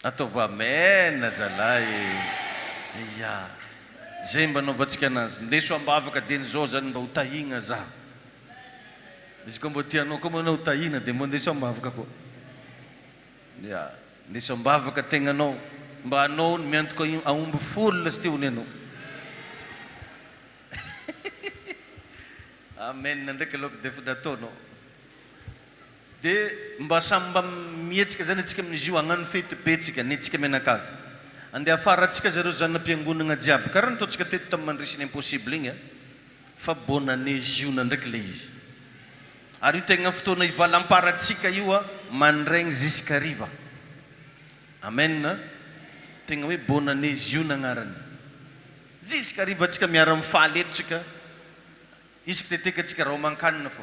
Ataovy amen zalahy e! Ya! Zay mba anaovantsika anazy. Ndeso ambavaka dieny zao zany mba ho tahigna za. Izy koa mba tianao koa moa anao ho tahina dia mba ndeso ambavaka koa. Ya! Ndeso ambavaka tegnanao mba anao no miantoka aomby folo lasiteo ny anao. Amen ndraiky aloha dia efa nataonao. Dia mba samy mba mihetsika zany antsika amin'izy io, hagnano fety be tsika, ny antsika mianakavy. Andeha afarantsika zareo zana-piangonagna jiaby, karaha nataontsika teto tamin'ny Mandresy ny Impossible igny a, fa bonne année ziona ndraiky le izy. Ary io tegna fotoana hivalamparantsika io a, mandraigny zisk'hariva. Amen a, tegna hoe bonne année ziona agnarany. Zisk'hariva tsika miara-mifaly eto tsika. Isaky teteka tsika raha homan-kanina fô.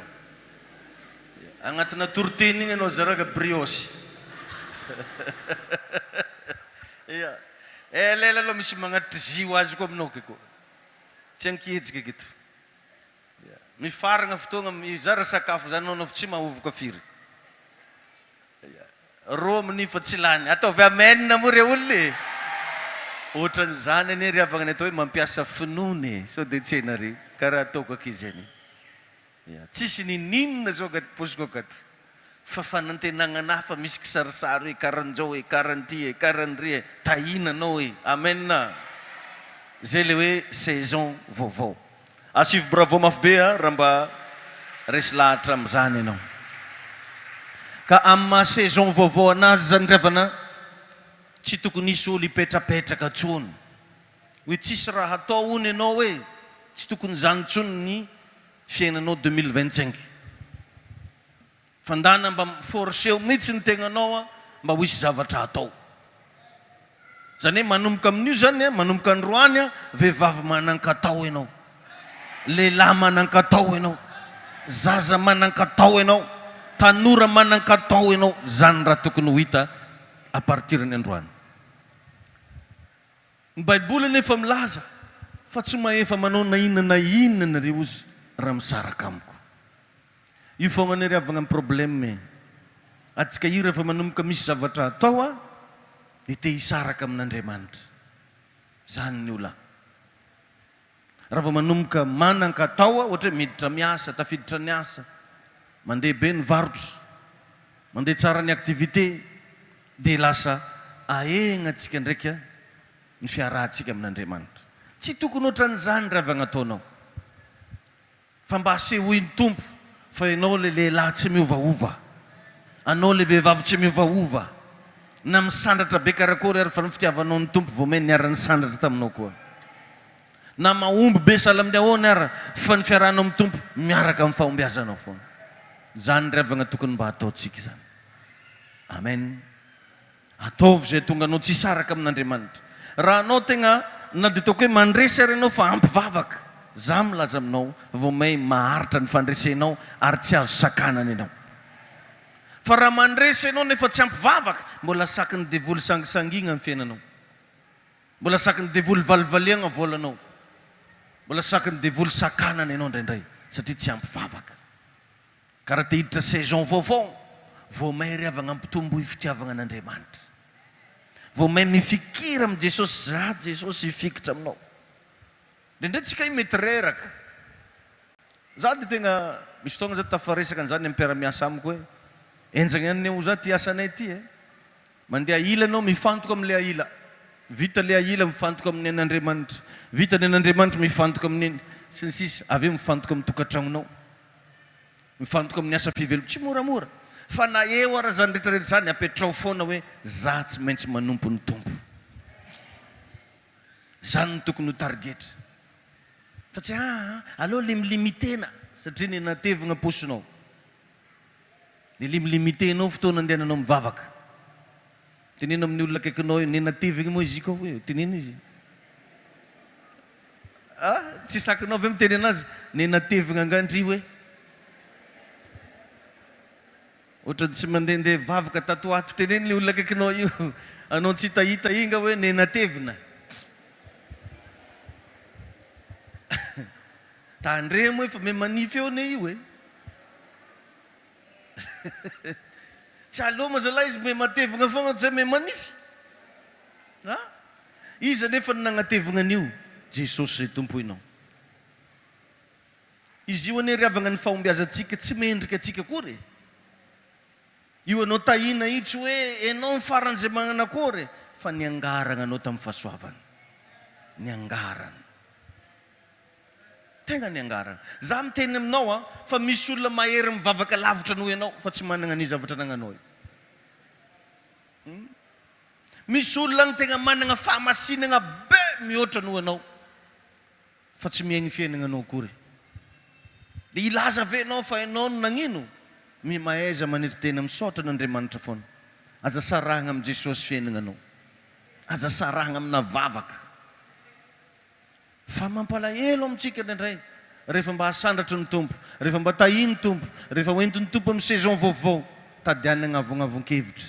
Agnatina toriteny igny anao zaraka brioche. Ya. Elaela aloha misy magnatitry jus ho azy koa aminao ke koa. Tsy ankihetsika ke to. Ya. Mifaragna fotoagna, mizara sakafo zany anao fa tsy mahovoka firy. Rô amin'iny fa tsy lany. Ataovy amen moa re olona e! Ohatran'izany anie ry havagna ny atao hoe mampiasa finoana e! Sao dia tsy hainareo karaha ataoko ankizy anie. Ya, tsisy ninoninona zao akato paosiko akato fa fanantenagna fa misy kisarisary hoe karan'izao e, karan'ity e, karan'ry e, tahina anao e! Amen! Zay le hoe saison vaovao. Asivo bravo mafy be a raha mba resy lahatra amin'izany ianao. Ka amin'ny maha saison vaovao anazy zany ry havana, tsy tokony hisy olo hipetrapetraka tsony. Hoe tsisy raha hatao hono ianao hoe, tsy tokony izany tsony ny fiainanao 2025. Fa ndana mba mi-forcer-o mihitsy ny tegnanao a mba ho hisy zavatra hatao. Zany hoe manomboka amin'io zany a, manomboka androany a, vehivavy manan-katao ianao, lehilahy manan-katao ianao, zaza manan-katao ianao, tanora manan-katao ianao, zany raha tokony ho hita à partir ny androany. Ny baiboly anefa milaza fa tsy mahefa manao na inona na inona nareo ozy raha misaraka amiko. Io fogna anie ry havagna ny problème e! Atsika io rehefa manomboka misy zavatra atao a dia te hisaraka amin'Andriamanitra. Zany ny olagna. Raha vao manomboka manan-katao a, ohatra hoe miditra miasa, tafiditra ny asa, mandeha be ny varotra, mandeha tsara ny activité dia lasa ahegna tsika ndraika ny fiarahantsika amin'Andriamanitra. Tsy tokony ohatran'izany ry havagna ataonao. Fa mba asehoy ny Tompo fa ianao ilay lehilahy tsy miovaova, anao ilay vehivavy tsy miovaova, na misandratra be karakory ary fa ny fitiavanao ny Tompo vao may niara-nisandratra taminao koa. Na mahomby be sahala amin'ny ahoana ary fa ny fiarahanao amin'ny Tompo miaraka amin'ny fahombiazanao foana. Izany ry havagna tokony mba hataontsika izany. Amen. Ataovy izay hahatonga anao tsy hisaraka amin'Andriamanitra. Raha anao tegna na dia ataoko hoe mandresy ary ianao fa ampy vavaka, za milaza aminao vao may maharitra ny fandresenao ary tsy azo sakanana ianao. Fa raha mandresy ianao nefa tsy ampy vavaka, mbola sakin'ny devoly sangisangigna ny fiainanao. Mbola sakin'ny devoly valivaliagna volanao. Mbola sakin'ny devoly sakanana ianao indraindray satria tsy ampy vavaka. Ka raha te hiditra saison vaovao, vao may ry havagna ampitomboy fitiavagna an'Andriamanitra. Vao may mifikira amin'i Jesosy, za Jesosy hifikitra aminao. Indraindray tsika io mety reraka. Za dia tegna misy fotoagna za tafaresaka an'izany amin'ny mpiara-miasa amiko hoe, enjagna ihany ne oza ty asanay ty e. Mandeha ila ianao mifantoka amin'ilay aila. Vita ilay aila mifantoka amin'ny an'Andriamanitra. Vita ny an'Andriamanitra mifantoka amin'ny sy ny sisa Avy eo mifantoka amin'ny tokantragnonao. Mifantoka amin'ny asa fivelomana. Tsy moramora. Fa na eo ara izany rehetra rehetra izany, apetraho foana hoe za tsy maintsy manompo ny Tompo. Izany no tokony ho tarigetra. Fa tsy aa, aleo limilimitena satria ny natevina paosinao. Dia limlimitenao fotoana andehananao mivavaka. Teneno amin'ny olona akaikinao eo, nenatevigny moa izy io koa hoe, teneno izy. Ah, tsy sakinao ve miteny anazy, nenatevigna angaha ndry hoe. Ohatran'ny tsy mandehandeha vavaka tato ho ato, teneno ilay olona akaikinao io, anao tsy hitahita iny nga hoe nenatevina. Tandremo hoe fa me manify eo anie io e. Tsy aleo ma zalahy izy me matevigna foagna toy zay me manify. A! Iza anefa no nagnatevigna an'io? Jesosy izay tompoinao. Izy io anie ry havagna ny fahombiazantsika tsy mendrika antsika akory e. Io anao tahiana io tsy hoe enao ny faran'izay magnana akory e, fa niangaragna anao tamin'ny fahasoavana. Niangarana. Tegna niangarana. Za miteny aminao an, fa misy olona mahery mivavaka lavitra noho ianao fa tsy managna an'io zavatra anagnanao io. Hum. Misy olona agny tegna managna fahamasinagna be mihoatra noho ianao fa tsy miaigny fiaignana anao akory. Dia hilaza ve ianao fa ianao no nagnino? Mi mahaiza manetry tena misaotra an'Andriamanitra foana. Aza sarahagna amin'i Jesosy fiaignananao. Aza sarahagna amina vavaka. Fa mampalahelo amintsika indraindray rehefa mba asandratry ny Tompo, rehefa mba tahian'ny Tompo, rehefa hoentin'ny Tompo amin'ny saison vaovao, tady any agnavognavon-kevitra,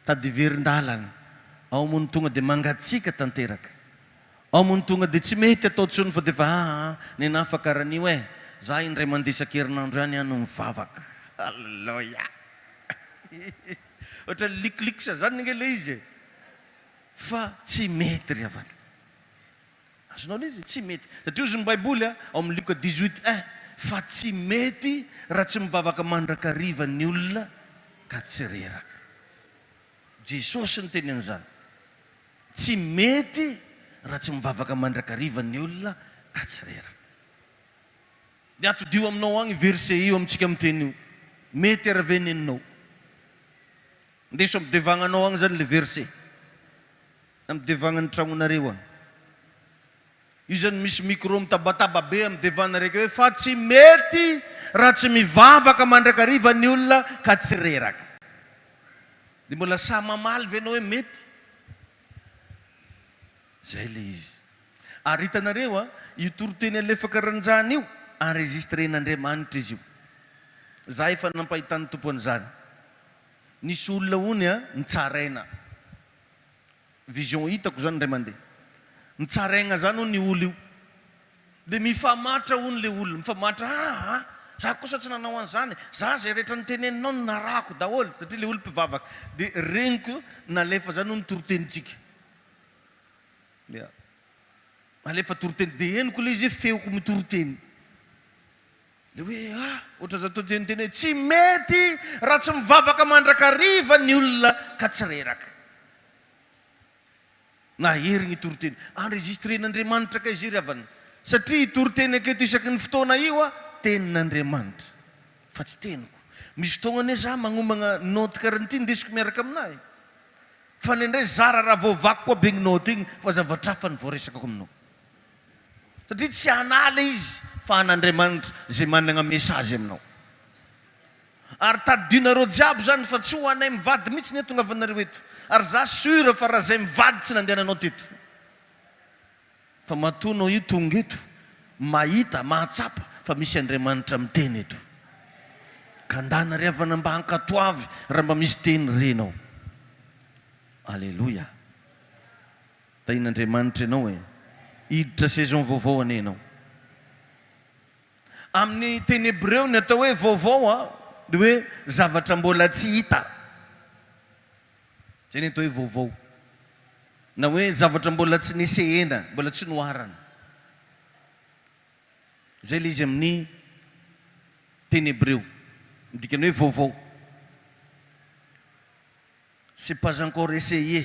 tady hiverin-dalana, ao moa no tonga dia mangatsiaka tanteraka, ao moa no tonga dia tsy mety atao intsony fa dia efa aa nenah fa karan'io eh, za indray mandeha isan-kerinandro ihany aho no mivavaka. Alléluia! Ohatran'ny likiliks zany ange ilay izy e! Fa tsy mety ry havana. Azonao ilay izy? Tsy mety. Satria hozy ny Baiboly ao amin'ny Lioka 18 un, fa tsy mety raha tsy mivavaka mandrakariva ny olona ka tsy reraka. Jesosy niteny an'izany. Tsy mety raha tsy mivavaka mandrakariva ny olona ka tsy reraka. Dia atodiho aminao agny verset io amintsika miteny io. Mety ary ve neninao? Ndeso am devagnanao agny zany le verset. Am devagnan'ny tragnonareo agny. Io zany misy micro mitabataba be am devanareo akeo hoe fa tsy mety raha tsy mivavaka mandrakariva ny olona ka tsy reraka. De mbola sahy mamaly ve enao hoe mety? Zay le izy. Ary hitanareo a, io toriteny alefa karanjany io, enregistren'Andriamanitra izy io. Za efa nampahitan'ny Tompo an'izany. Nisy olona hono a, nitsaraina. Vision hitako zany indray mandeha. Nitsaraigna zany hono io olo io. De mifamatra hono le olona, mifamatra aa za kosa tsy nanao an'izany, za zay rehetra niteneninao no narahako daholo, satria le olo mpivavaka. De regniko nalefa zany hono toritenintsika. Ya. Alefa toriteny, de henoko le izy hoe feoko mitoriteny. Le hoe ah, ohatran'izany toa teniteny hoe tsy mety raha tsy mivavaka mandrakariva ny olona ka tsy reraka. Nahery ny toriteny. Enregistren'Andriamanitra kay izy ry havana. Satria io toriteny aketo isaky ny fotoana io ah, tenin'Andriamanitra. Fa tsy teniko. Misy fotoagna anie za magnomagna note karaha an'ity ndesiko miaraka aminahy. Fa indraindray zara raha voavakiko aby igny note igny fa zavatra hafa no voaresakako aminao. Satria tsy anah le izy fa an'Andriamanitra izay managna message aminao. Ary tadidionareo jiaby zany fa tsy ho anay mivady mihitsy ny hatongavanareo eto. Ary za sur fa raha zay mivady tsy nandehananao teto. Fa matoa anao io tonga eto, mahita, mahatsapa fa misy Andriamanitra miteny eto. Ka ndana ry havana mba ankatoavy raha mba misy teny renao. Aleloia. Tahin'Andriamanitra ianao e. Hiditra saison vaovao anie ianao. Amin'ny teny hebreo ny atao hoe vaovao a, dia hoe zavatra mbola tsy hita. Izay ny atao hoe vaovao. Na hoe zavatra mbola tsy nesehena, mbola tsy noharana. Izay ilay izy amin'ny teny hebreo. Ny dikany hoe vaovao. C'est pas encore essayé.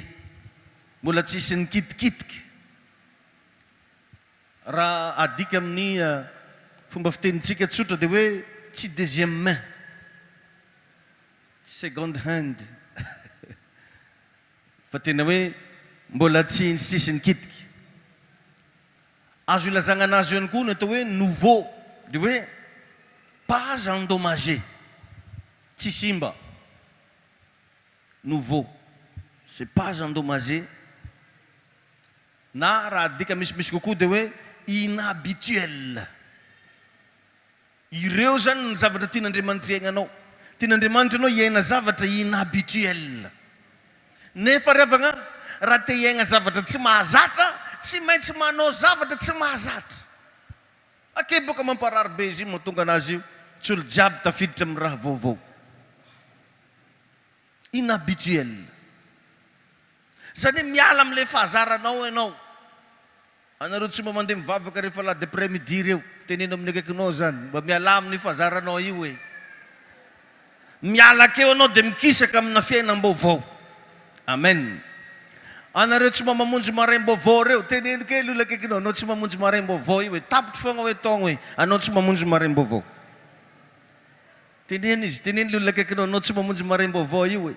Mbola tsisy nikitikitika. Raha adika amin'ny fomba fitenintsika tsotra dia hoe tsy deuxième main, tsy second hand fa tena hoe mbola tsy tsisy nikitika. Azo ilazagna anazy ihany koa ny atao hoe nouveau dia hoe pas endommagé, tsy simba. Nouveau, c'est pas endommagé na raha adika misimisy kokoa dia hoe inhabituel. Ireo izany ny zavatra tian'Andriamanitra hiaignanao. Tian'Andriamanitra ianao hiaina zavatra inhabituel. Nefa ry havagna, raha te hiaigna zavatra tsy mahazatra, tsy maintsy manao zavatra tsy mahazatra. Ake boka mamparary be izy io mahatonga anazy io tsy olo jiaby tafiditra amin'ny raha vaovao. Inhabituel. Zany hoe miala amin'ilay fahazaranao ianao. Anareo tsy mba mandeha mivavaka rehefa alahady après midi ireo, teneno amin'ny akaikinao zany, mba mialà amin'ny fahazaranao io e. Miala akeo anao dia mikisaka amina fiainam-baovao. Amen. Anareo tsy mba mamonjy maraim-baovao ireo, teneno kely olona akaikinao, anao tsy mamonjy maraim-baovao io e, tapitry foagna hoe taogno e, anao tsy mamonjy maraim-baovao. Teneno izy, teneno ilay olona akaikinao, anao tsy mamonjy maraim-baovao io e.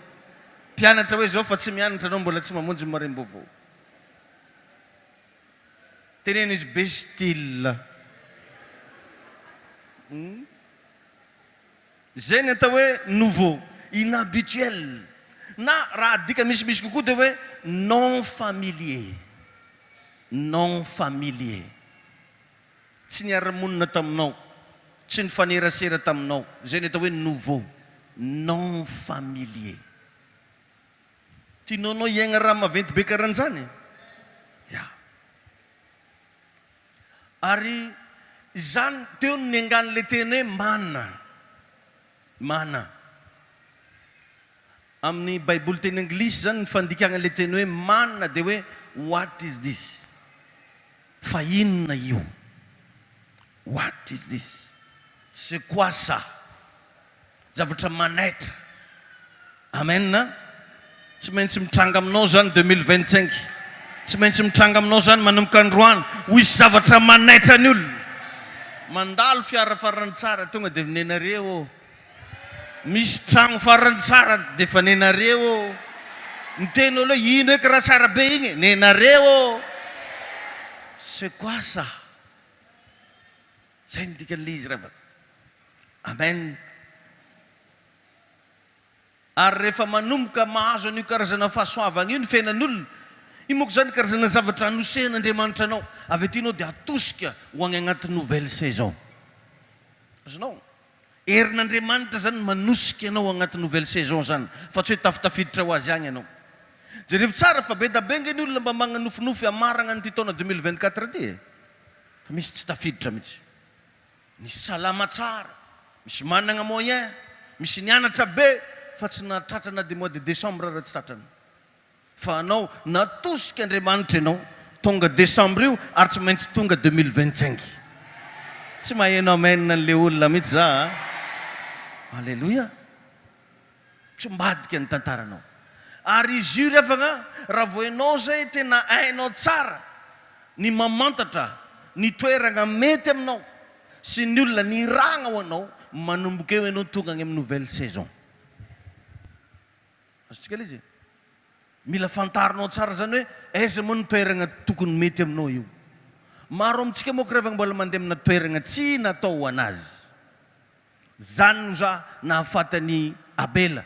Mpianatra hoe zao fa tsy mianatra anao mbola tsy mamonjy maraim-baovao. Teneno izy be style. Hum. Izay ny atao hoe nouveau, inhabituel, na raha adika misimisy kokoa dia hoe non familier, non familier. Tsy niara-monina taminao, tsy nifanerasera taminao, izay ny atao hoe nouveau, non familier. Tianao anao hiaigna raha maventy be karan'izany? Ya. Ary izany teo no niangan'ilay teny hoe mana. Mana. Amin'ny Baiboly teny anglisy izany ny fandikana ilay teny hoe mana dia hoe what is this? Fa inona io? What is this? C'est quoi ça? Zavatra manaitra. Amen a! Tsy maintsy mitranga aminao izany 2025. Tsy maintsy mitranga aminao izany manomboka androany. Ho hisy zavatra manaitra ny olona. Mandalo fiara farany tsara tonga dia nenareo ô. Misy tragno farany tsara dia efa nenareo ô. Miteny olo hoe ino eky raha tsara be igny e, nenareo ô. C'est quoi ça? Zay no dikan'ilay izy ravana. Amen. Ary rehefa manomboka mahazo an'io karazana fahasoavana io ny fiainan'olona, io manko izany karazana zavatra anosehan'Andriamanitra anao, avy aty ianao dia atosika ho any anaty nouvelle saison. Azonao? Herin'Andriamanitra izany manosika anao anaty nouvelle saison izany, fa tsy hoe tafitafiditra ho azy agny ianao. Jerevo tsara fa be da be ange ny olona mba magnanofinofy hamaragna an'ity taona 2024 ity e! Fa misy tsy tafiditra mihitsy. Misy salama tsara, misy managna moyen, misy nianatra be fa tsy nahatratra na dia mois de décembre ara tsy tratrany. Fa anao natosik' Andriamanitra ianao tonga décembre io ary tsy maintsy tonga 2025. Tsy maheno amen an'le olona mihitsy za a! Alléluia! Tsy mbadika ny tantaranao. Ary izy io ry havagna, raha vao ianao zay tena hainao tsara ny mamantatra ny toeragna mety aminao sy ny olona niragna ho anao, manomboka eo ianao tonga agny amin'ny nouvelle saison. Azontsika ilay izy e? Mila fantarinao tsara zany hoe aiza moa ny toeragna tokony mety aminao io. Maro amintsika moa ry havagna mbola mandeha amina toeragna tsy natao ho anazy. Zany no za nahafaty an'i Abela,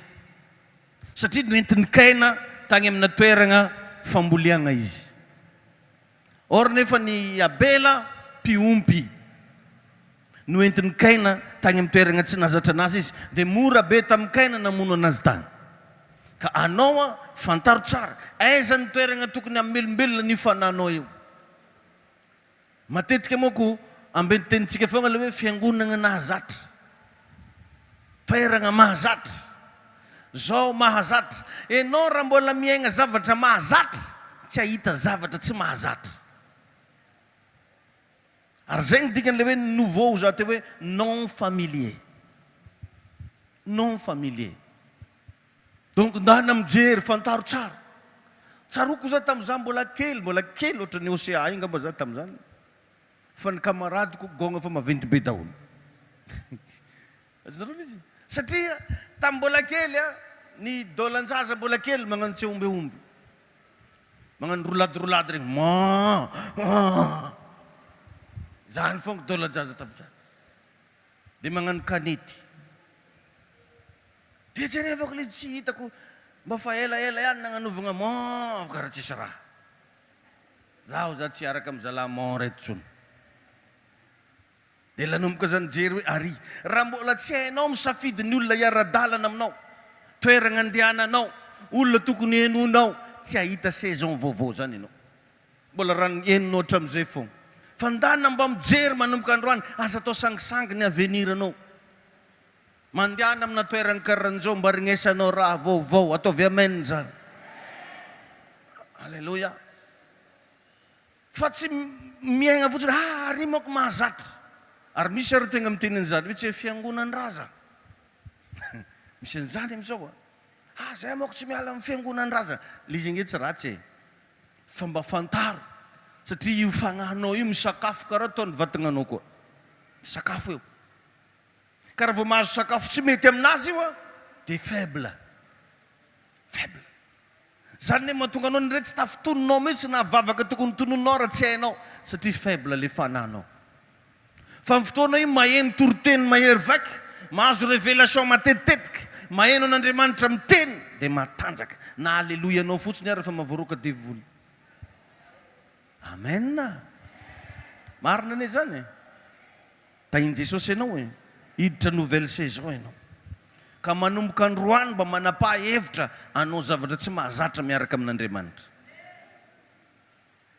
satria noentin'i Kaina tagny amina toeragna famboliagna izy. Or nefa ny Abela mpiompy. Noentin'i Kaina tagny amin'ny toeragna tsy nahazatra anazy izy, dia mora be tamin'i Kaina namono anazy tagny. Ka anao an, fantaro tsara, aiza ny toeragna tokony hamelombelona an'io fanahinao io. Matetika manko ambentin-tenintsika foagna ilay hoe fiangonagna nahazatra, toeragna mahazatra, zao mahazatra. Enao raha mbola miaigna zavatra mahazatra, tsy hahita zavatra tsy mahazatra. Ary zay ny dikan'ilay hoe nouveau za teo hoe non familier, non familier. Donc ndana mijery, fantaro tsara. Tsaroako za tamin'izaho mbola kely, mbola kely ohatran'ny OCA io ngamba za tamin'izany, fa ny camaradeko gôgna fa maventy be daholo. Azonareo ilay izy? Satria tamin'ny mbola kely a, ny dôlan-jaza mbola kely magnano tseombeomby, magnano rolady rolady regny, maa maa, zany foagna dôlan-jaza tamin'izany. Dia magnano kanety. Dia jerevako ilay tsy hitako mba fa elaela ihany nagnanovagna mont karaha tsisy raha. Zaho za tsy hiaraka amin'ny zalahy mont reto tsony. Dia nanomboka za nijery hoe ary raha mbola tsy hainao misafidy ny olona hiara-dalana aminao, toeragna andehananao, olona tokony henoinao, tsy hahita saison vaovao zany ianao. Mbola raha ny henonao hatramin'izay foagna. Fa ndana mba mijery manomboka androany, aza atao sangisangy ny avenir anao. Mandehana amina toerana karahan'izao mba regnesanao raha vaovao, ataovy amen zany. Aleloia. Fa tsy miaigna fotsiny, ah ary manko mahazatra. Ary misy ary tegna miteny an'izany mihitsy hoe fiangonan-drazana. Misy an'izany amin'izao a. Ah zay manko tsy miala amin'ny fiangonan-drazana. Le izy ange tsy ratsy e. Fa mba fantaro satria io fagnahinao io misakafo karaha ataon'ny vatagnanao koa. Misakafo io. Ka raha vao mahazo sakafo tsy mety aminazy io dia faible. Faible. Zany ne mahatonga anao indray tsy tafintoninao mihitsy na vavaka tokony tononinao raha tsy hainao satria faible le fanahinao. Fa amin'ny fotoana io maheno toriteny mahery vaika, mahazo révélation matetitetika, maheno an'Andriamanitra miteny dia matanjaka. Na aleloia anao fotsiny ary efa mahavoaroaka devoly. Amen. Marina anie zany e. Tahin'i Jesosy ianao e! Hiditra nouvelle saison ianao. Ka manomboka androany mba manapaha hevitra hanao zavatra tsy mahazatra miaraka amin'Andriamanitra.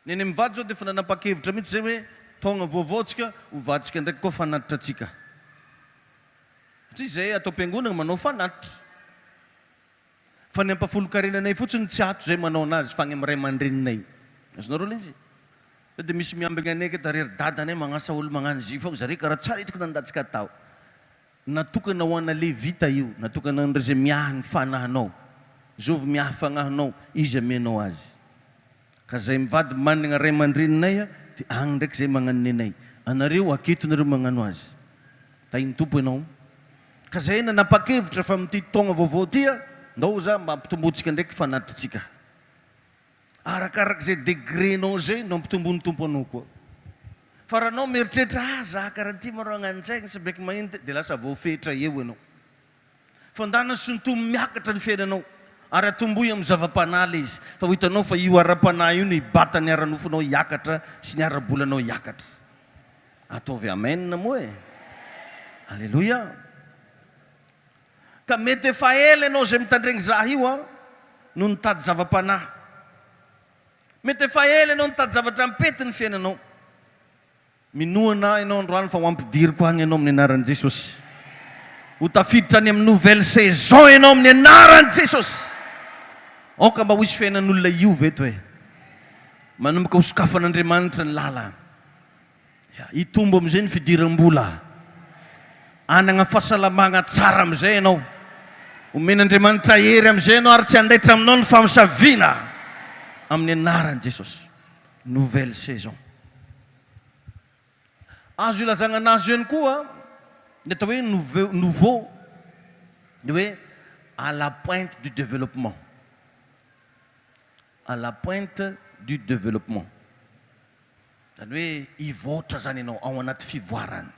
Ny any amin'ny vady zao dia efa nanapa-kevitra mihitsy zay hoe taogna vaovao tsika, ho vaditsika ndraiky koa fanatitra tsika. Satria zay ato am-piangonana manao fanatitra. Fa ny ampahafolon-karenanay fotsiny tsy ato zay manao anazy fa agny amin'ny ray aman-dreninay. Azonareo le izy? Sao dia misy miambigna anay aketo ary ry dadanay magnasa olo magnano izy io fô zare karaha tsara hitako nandatsaka tao. Natokana ho ana levita io, natokana ho an'ireo izay miahy ny fanahinao. Zovy miahy fagnahinao, izy amianao azy. Ka zay mivady managna ray aman-dreninay dia agny ndraiky zay magnano nenay. Anareo aketo nareo magnano azy. Tahin'ny Tompo ianao. Ka zay nanapa-kevitra fa amin'ity taogna vaovao ity a, ndao za mba ampitombointsika ndraiky fanatitsika. Arakarak'izay degré-nao zay no ampitomboin'ny Tompo anao koa. Fa raha anao mieritreritra, ah za karaha ty marô agnanjaigny sy beky maheno ty, dia lasa voafetra eo ianao. Fandana sintomy miakatra ny fiainanao ary atombohy amin'ny zava-panahy ilay izy fa ho hitanao fa io ara-panahy io no hibata ny ara-nofonao hiakatra sy ny ara-bolanao hiakatra. Ataovy amen moa e! Aleloia! Ka mety efa ela ianao izay mitandregny za io an no nitady zava-panahy. Mety efa ela ianao nitady zavatra mipety ny fiainanao. Minoa anah ianao androany fa ho ampidiriko agny ianao amin'ny anaran'i Jesosy. Ho tafiditra any amin'ny nouvelle saison ianao amin'ny anaran'i Jesosy. Aoka mba ho hisy fiainan'olona hiova eto e. Manomboka ho sokafan'Andriamanitra ny lalana. Hitombo amin'izay ny fidiram-bola. Hanana fahasalamagna tsara amin'izay ianao. Omen'Andriamanitra hery amin'izay ianao ary tsy handaitra aminao ny famosaviana amin'ny anaran'i Jesosy. Nouvelle saison. Azo ilazagna anazy ihany koa ny atao hoe nouveau, nouveau, ny hoe à la pointe du développement, à la pointe du développement, izany hoe hivoatra zany ianao ao anaty fivoarana.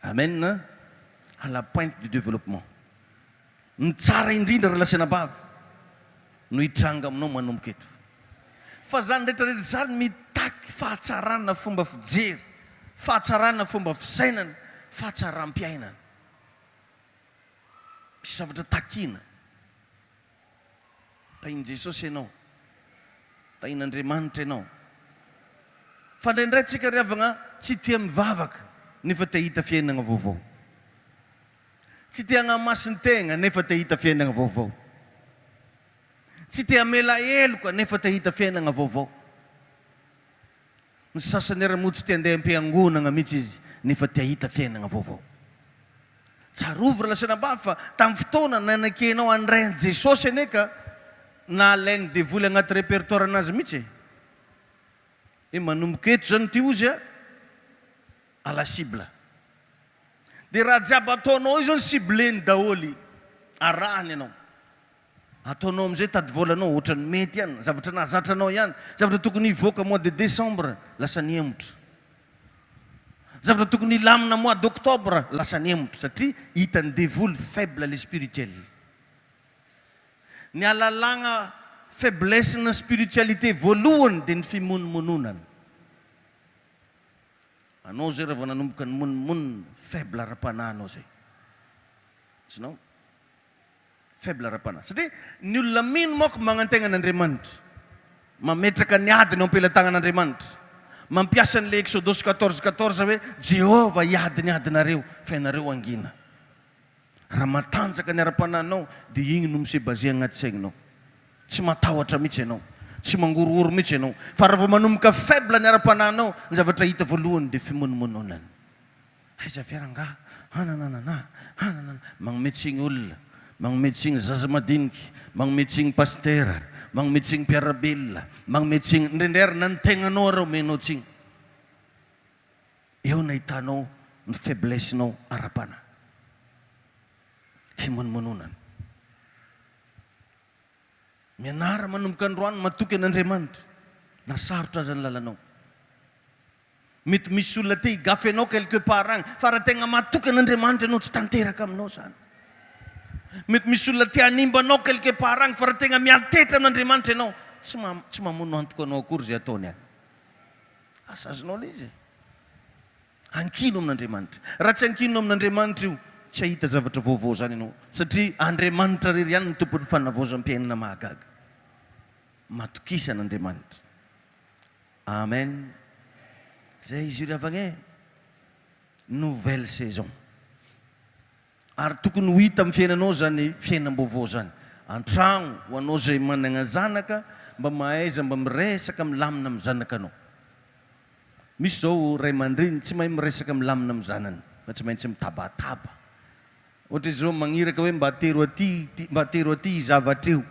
Amen à la pointe du développement. Ny tsara indrindra ry lasenabavy no hitranga aminao manomboka eto. Fa zany rehetra rehetra zany mitaky fahatsarana fomba fijery, fahatsarana fomba fisainana, fahatsaram-piainana. Misy zavatra takiana. Tahin'i Jesosy ianao. Tahin'Andriamanitra ianao. Fa indraindray tsika ry havagna tsy tia mivavaka nefa te hahita fiainagna vaovao. Tsy te hagnamasin-tegna nefa te hahita fiainagna vaovao. Tsy te hamela heloka nefa te hahita fiainagna vaovao. Ny sasany ary moa tsy te handeha am-piangonagna mihitsy izy nefa te hahita fiainagna vaovao. Tsarovy ry lasanabavy fa tamin'ny fotoana nanakenao handray an'i Jesosy anie ka nalain'ny devoly agnaty repertoire-nazy mihitsy e. Hoe manomboka eto zany ity ozy a, à la cible. Dia raha jiaby ataonao io zany cibleny daholo, arahany ianao. Ataonao amin'izay tady volanao ohatran'ny mety ihany, zavatra nahazatra anao ihany, zavatra tokony hivoaka mois de décembre lasa nihemotra. Zavatra tokony hilamina mois d'octobre lasa nihemotra satria hitan'ny devoly faible le spirituel. Ny alalagna faiblesse-na spiritualité voalohany dia ny fimonomononana. Anao zay raha vao nanomboka nimonomonona, faible ara-panahy anao zay. Azonao? Faible ara-panahy. Satria ny olona mino manko magnantegna an'Andriamanitra. Mametraka ny adiny eo am-pelatanan'Andriamanitra. Mampiasa an'ilay Eksodosy 14 14 hoe Jehovah hiady ny adinareo fa ianareo hangina. Raha matanjaka ny ara-panahinao dia igny no mi-se baser agnaty saigninao. Tsy matahotra mihitsy ianao. Tsy mangorohoro mihitsy ianao. Fa raha vao manomboka faible ny ara-panahinao, ny zavatra hita voalohany dia fimonomononana. Aiza ve rangaha? Hanananana, hananana. Magnome tsigny olona, magnome tsigny zaza madiniky, magnome tsigny pasitera, magnome tsigny mpiara-belona, magnome tsigny, indraindray ary na ny tegnanao ary omenao tsigny. Eo no ahitanao ny faiblesse-nao ara-panahy. Fimonomononana. Mianara manomboka androany matoky an'Andriamanitra na sarotra aza ny lalanao. Mety misy olona te higafy anao quelque part agny fa raha tegna matoky an'Andriamanitra ianao tsy tanteraka aminao zany. Mety misy olona te hanimba anao quelque part agny fa raha tegna miantehitra amin'Andriamanitra ianao tsy tsy mamono antoka anao akory izay ataony agny. Asa azonao ilay izy e. Ankino amin'Andriamanitra. Raha tsy ankinina amin'Andriamanitra io, tsy hahita zavatra vaovao izany ianao satria Andriamanitra irery ihany no tompon'ny fanavaozam-piainana mahagaga. Matokisa an'Andriamanitra. Amen zay izy io ry havagna e! Nouvelle saison. Ary tokony ho hita amin'ny fiainanao zany fiainam-baovao zany. An-tragno, ho anao zay managna zanaka, mba mahaiza mba miresaka milamina amin'ny zanakanao. Misy zao ray aman-dreny tsy mahay miresaka milamina amin'ny zanany fa tsy maintsy mitabataba. Ohatra izy zao magniraka hoe mba atero aty ity, mba atero aty io zavatra io.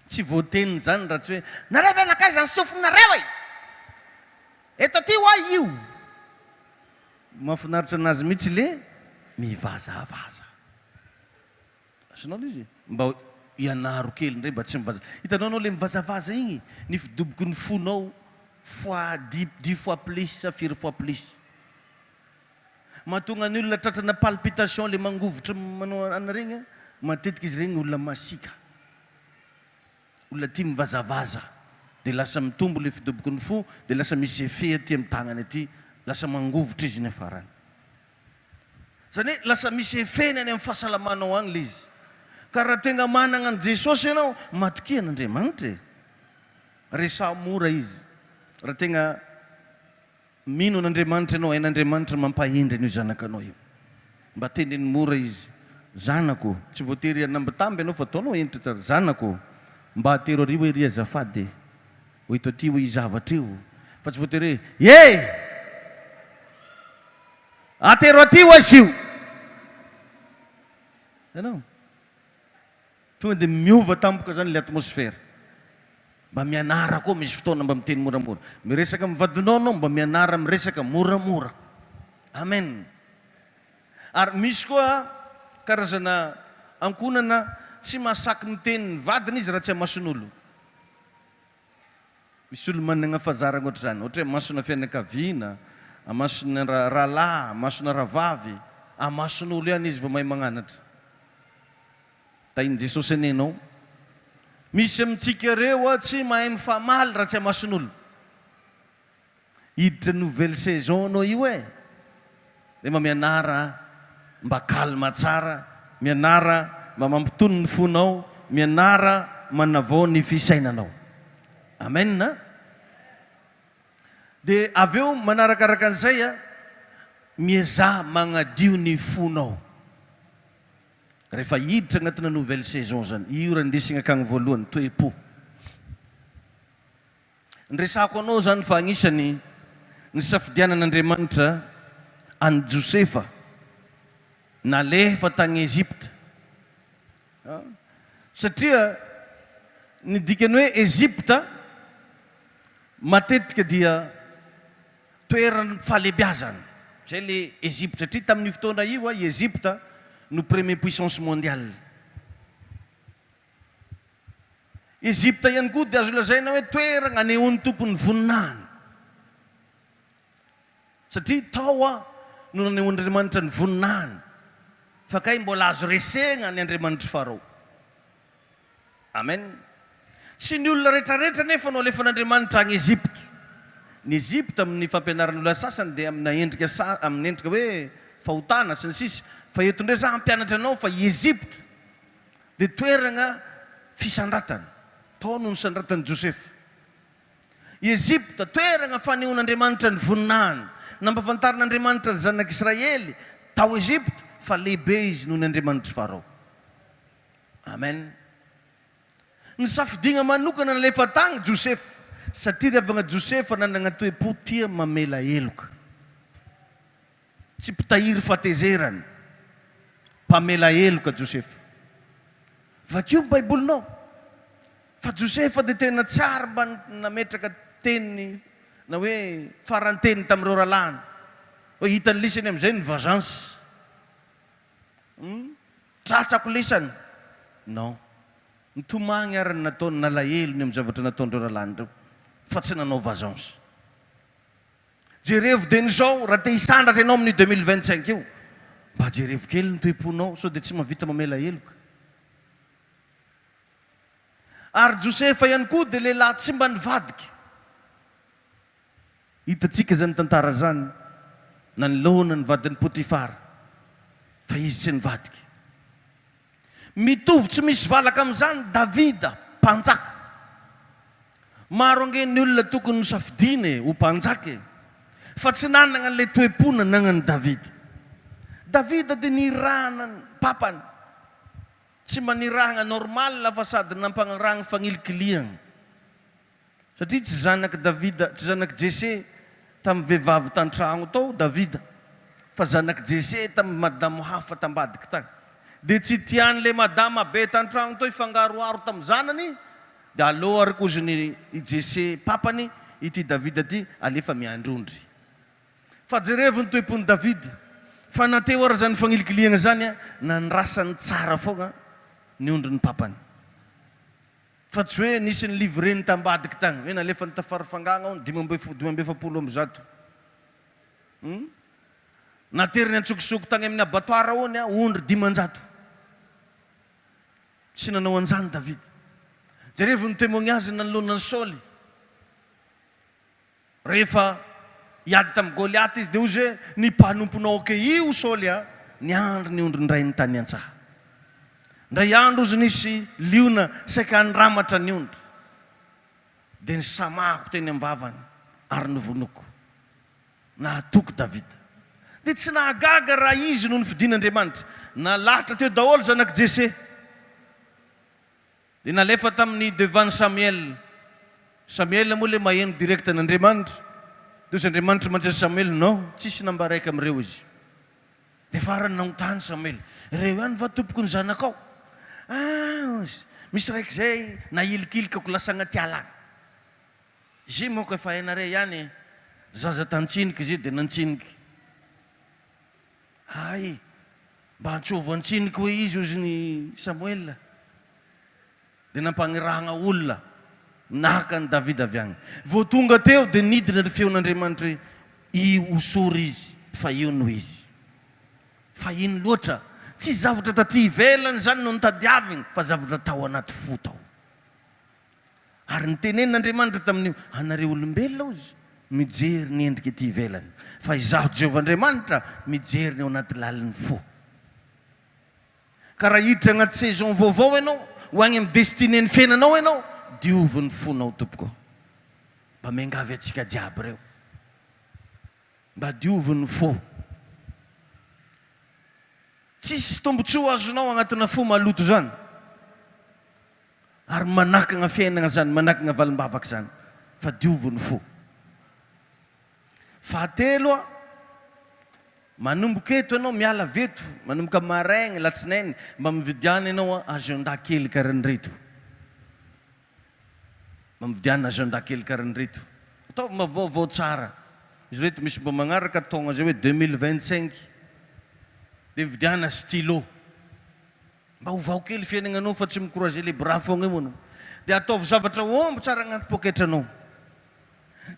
Tsy voateniny izany raha tsy hoe, nareo ve nankaiza ny sofinareo e! Eto aty hoa io! Mahafinaritra anazy mihitsy le mivazavaza. Azonao le izy? Mba ianaro kely indray mba tsy mivaza. Hitanao anao le mivazavaza igny, ny fidoboky ny fonao fois dix, dix fois plus sa firy fois plus. Mahatonga ny olona tratrana palpitation le mangovitra manao an'iregny an, matetika izy regny olona masiaka, olona tia mivazavaza, de lasa mitombo le fidoboky ny fo, de lasa misy effet aty amin'ny tagnany aty, lasa mangovitra izy ny afarany. Zany hoe lasa misy effet-ny any amin'ny fahasalamanao agny le izy. Ka raha tegna managna an'i Jesosy ianao, matokia an'Andriamanitra e! Resaho mora izy. Raha tegna. Mino an'Andriamanitra ianao, hain'Andriamanitra mampahendry an'io zanakanao io. Mba teneno mora izy, Zanako, tsy voatery hanambitamby ianao fa ataonao hentitra tsara, Zanako, mba atero ary hoe ry azafady e, ho eto aty hoe io zavatra io, fa tsy voatery hoe, Hey! Atero aty ho'a izy io! Hitanao? Tonga dia miova tampoka zany le atmosphère. Mba mianara koa misy fotoana mba miteny moramora. Miresaka amin'ny vadinao anao mba mianara miresaka moramora. Amen. Ary misy koa karazana ankohonana tsy mahasaky miteny ny vadiny izy raha tsy amason'olo. Misy olo managna fahazaragna ohatr'izany, ohatra hoe amasona fianakaviana, amasona rahalahy, amasona rahavavy, amason'olo ihany izy vao mahay magnanatra. Tahin'i Jesosy anie ianao. Misy amintsika ireo tsy mahay mifamaly raha tsy amason'olona. Hiditra nouvelle saison anao io e! Dia mba mianara mba calme tsara, mianara mba mampitony ny fonao, mianara manavao ny fisainanao. Amen a! Dia avy eo manarakaraka an'izay a, miezaha magnadio ny fonao. Rehefa hiditra agnatina nouvelle saison zany, io raha indesigna akagny voalohany, toe-po. Niresahako anao zany fa agnisany nisafidianan'Andriamanitra an'i Josefa nalefa tagny Egypte. Satria ny dikany hoe Egypte matetika dia Toeran'ny fahalebiazana. Izay le Egypte satria tamin'io fotoana io i Egypte no premier puissance mondiale. Egypte ihany koa dia azo lazaina hoe toerana anehoan'ny Tompo ny voninahiny. Satria tao no nanehoan'Andriamanitra ny voninahiny. Fa kay mbola azo resegna ny Andriamanitr'i Farao. Amen. Tsy ny olona retraretra anefa no alefan'Andriamanitra any Egypte. Ny Egypte amin'ny fampianaran'ny olona sasany dia amina endrika sa amin'ny endrika hoe fahotana sy ny sisa Fa eto indray za hampianatra anao fa i Egypte dia toeragna fisandratana. Tao no nisandratan'i Josefa. I Egypta, toerana fanehoan'Andriamanitra ny voninahiny. Nampahafantarin'Andriamanitra ny zanak'Israely tao Egypta fa lehibe izy noho ny andriamanitr'i Farao. Amen. Nisafidiana manokana nalefa tagny Josefa, satria ry havagna Josefa nanagna toe-po tia mamela heloka. Tsy mpitahiry fahatezerana, mpamela heloka Josefa. Vakio ny Baibolinao fa Josefa dia tena tsy ary mba nametraka teny na hoe faran-teny tamin'ireo rahalahiny. Hoe hitan'ny lisany amin'izay ny vengeance. Hum, tratrako lisany. Non. Nitomagny ary ny nataony, nalahelo ny amin'ny zavatra nataon'ireo rahalahiny ireo fa tsy nanao vengeance. Jerevo dieny izao, raha te hisandratra ianao amin'io 2025 io, mba jerevo kely ny toe-ponao sao dia tsy mahavita mamela heloka. Ary Josefa ihany koa dia lehilahy tsy mba nivadika. Hitantsika izany tantara izany, nanoloana ny vadin'i Potifara, fa izy tsy nivadika. Mitovy tsy misy valaka amin'izany Davida, mpanjaka. Maro ange ny olona tokony nosafidiana e, ho mpanjaka e! Fa tsy nanana an'ilay toe-po nanagnan'i Davida. Davida dia nirahana ny papany. Tsy mba nirahana normal fa sady nampagnarahana fagnilikilihana. Satria tsy zanak'i Davida, tsy zanak'i Jese tamin'ny vehivavy tan-tragno tao Davida, fa zanak'i Jese tamin'ny madamo hafa tambadiky tagny. Dia tsy tian'ilay madama be tan-tragno tao hifangaroharo tamin'ny zanany, dia aleo ary koziny i Jese papany ity Davida ity alefa miandry ondry. Fa jerevo ny toe-pon'i Davida, fa na teo ary izany fagnilikilihagna izany, nandrasany tsara foagna ny ondrin'ny papany. Fa tsy hoe nisy ny livre-ny tambadiky tagny, hoe nalefany ta Farafangagna ao ny 145. Hum. Nateriny antsokosoko tagny amin'ny abattoir ao ny ondry 500. Tsy nanao an'izany Davida. Jerevo ny témoignage-ny nanoloana an'i Saoly. Rehefa hiady tamin'i Goliata izy, dia hoy izy hoe, Ny mpanomponao ankehiu, Saoly a, niandry ny ondrin-drainy tany an-tsaha. Indray andro hozy nisy liona saika handramatra ny ondry, dia nisamahako teny am-bavany ary novonoiko. Nahatoky Davida. Dia tsy nahagaga raha izy no nofidin'Andriamanitra. Nalahatra teo daholo zanak'i Jese. Dia nalefa tamin'ny devant Samuel. Samuel moa ilay maheno direct an'Andriamanitra. Dia hozy Andriamanitra mantsy an'i Samuel, non, tsisy nambaraiko amin'ireo izy. Dia farany nanontany Samuel, ireo ihany va tompoko ny zanakao? Ah, hozy, misy raiky izay nahilikilikako lasa agnaty ala agny. Izy manko efa hainareo ihany e, zaza tantsiniky izy io dia nantsiniky. Hay! Mba antsovo antsiniky hoe izy hozy ny Samoela. Dia nampagnirahagna olona naka an'i Davida avy agny. Vao tonga teo dia nidina ny feon'Andriamanitra hoe, I hosory izy, fa io no izy. Fa ino loatra? Tsy zavatra taty ivelany izany no notadiaviny fa zavatra tao anaty fo tao. Ary nitenenin'Andriamanitra tamin'io, Anareo olombelona, hoy Izy, mijery ny endrika ety ivelany, fa Izaho Jehovah Andriamanitra mijery ny ao anaty lalin'ny fo. Ka raha hiditra anaty saison vaovao ianao, ho any amin'ny destinée-n'ny fiainanao ianao, diovy ny fonao tompoko. Mba miangavy antsika jiaby ireo. Mba diovy ny fo. Tsisy tombotsoa azonao agnatina fo maloto zany. Ary manakagna fiainagna zany, manakagna valimbavaka zany. Fa diovy ny fo. Fahatelo a, manomboka eto ianao, miala avy eto, manomboka maraigny, latsinainy, mba mividiana ianao agenda kely karahan'ireto. Mba mividiana agenda kely karahan'ireto. Ataovy mba vaovao tsara. Izy ireto misy mba magnaraka taogna zay hoe 2025. Dia mividiana stylo. Mba ovao kely fiainagnanao fa tsy mi-croiser les bras fogna eo anao. Dia ataovy zavatra omby tsara agnaty poketranao.